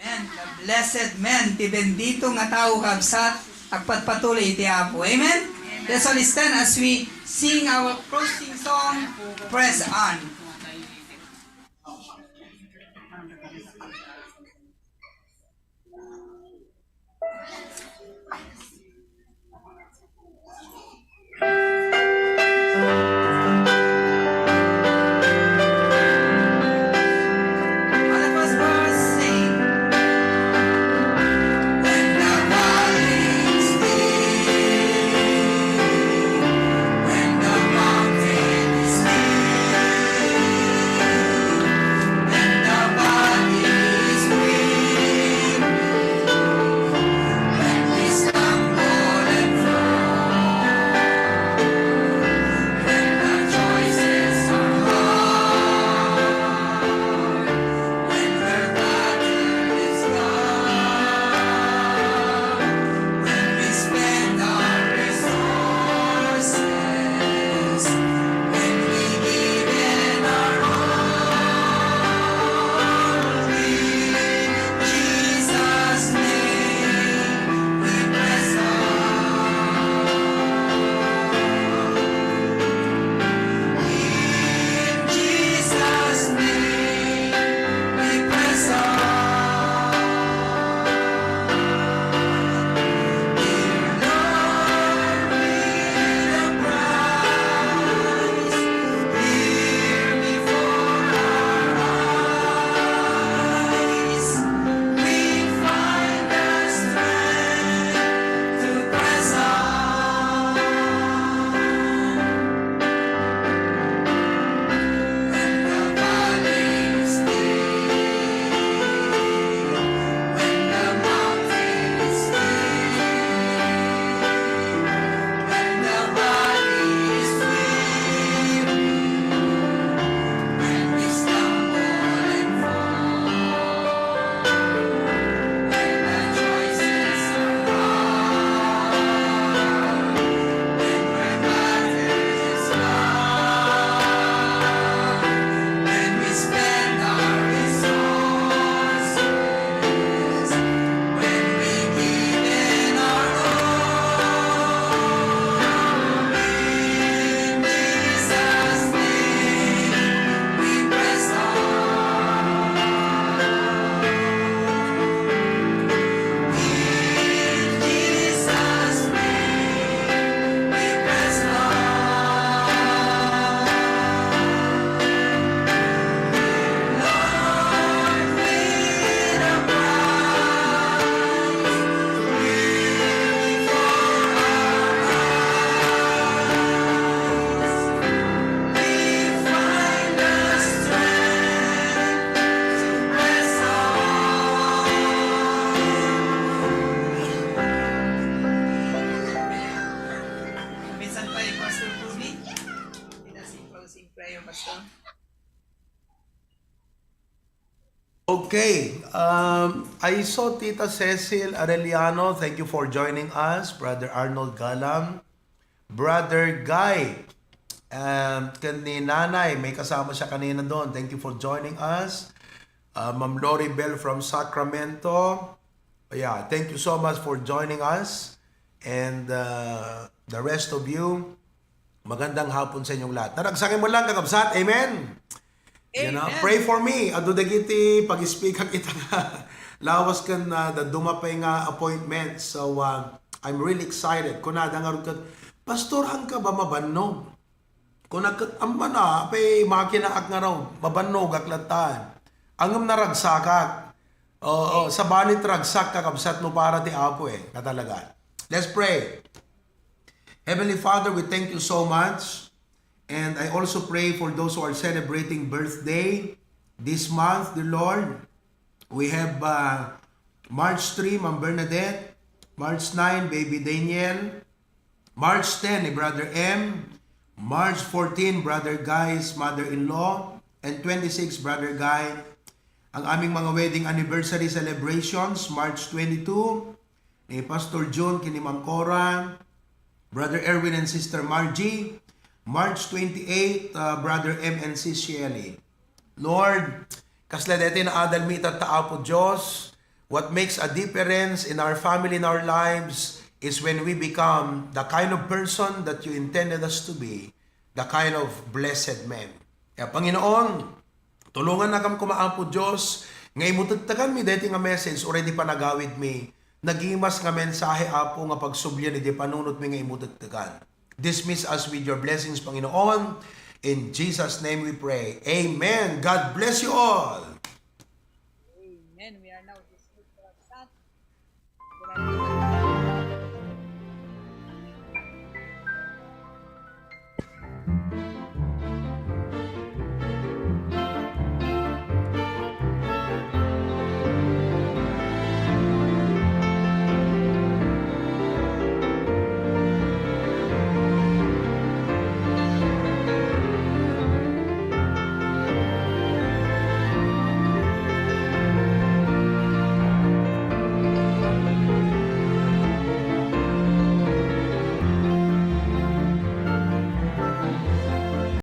Amen. The blessed man, ti bendito nga tao, kabsat, agpatpatuloy iti Apo. Amen? Let's all stand as we sing our closing song, Press On. Okay, um, I saw Tita Cecil Arellano. Thank you for joining us. Brother Arnold Galam. Brother Guy. Um, ken ni Nanay, may kasama siya kanina doon. Thank you for joining us. Uh, Ma'am Lori Bell from Sacramento. Yeah, thank you so much for joining us. And uh, the rest of you, magandang hapon sa inyong lahat. Naragsakan mo lang, kakabsat. Amen. You know, Amen. Pray for me. Adu dagiti pag-speak-ak ita nga lawas ken, uh, dadduma pay nga appointment. So, uh, I'm really excited. Kunada ngarud ket, "Pastor, haanka ba mabannog?" Kunak ket, "Ammana, apay makinaak ngarud, mabannogak latta." Ngem naragsakak. Oo, sabali ti ragsak, kakabsat, no para ti Apo eh, nga talaga. Let's pray. Heavenly Father, we thank you so much. And I also pray for those who are celebrating birthday this month, dear Lord. We have uh, March three, Ma'am Bernadette. March nine, Baby Daniel. March ten, ni Brother M. March fourteen, Brother Guy's mother-in-law. And twenty-six, Brother Guy. Ang aming mga wedding anniversary celebrations, March twenty-two, ni Pastor June ken ni Ma'am Cora, Brother Erwin and Sister Margie, March twenty-eight, uh, Brother M and Sis Shelley. Lord, kasla dayta naadalmi itatta, Apo Dios, what makes a difference in our family, in our lives, is when we become the kind of person that you intended us to be, the kind of blessed men. Kaya, Panginoon, tulongannakam koma, Apo Dios, nga imutektekanmi daytoy nga message, uray di panagawidmi. Nagimas nga mensahe, Apo, nga pagsublian iti panunotmi nga imutektekan. Dismiss us with your blessings, Panginoon. In Jesus' name we pray. Amen. God bless you all. Amen. We are now dismissed, kakabsat.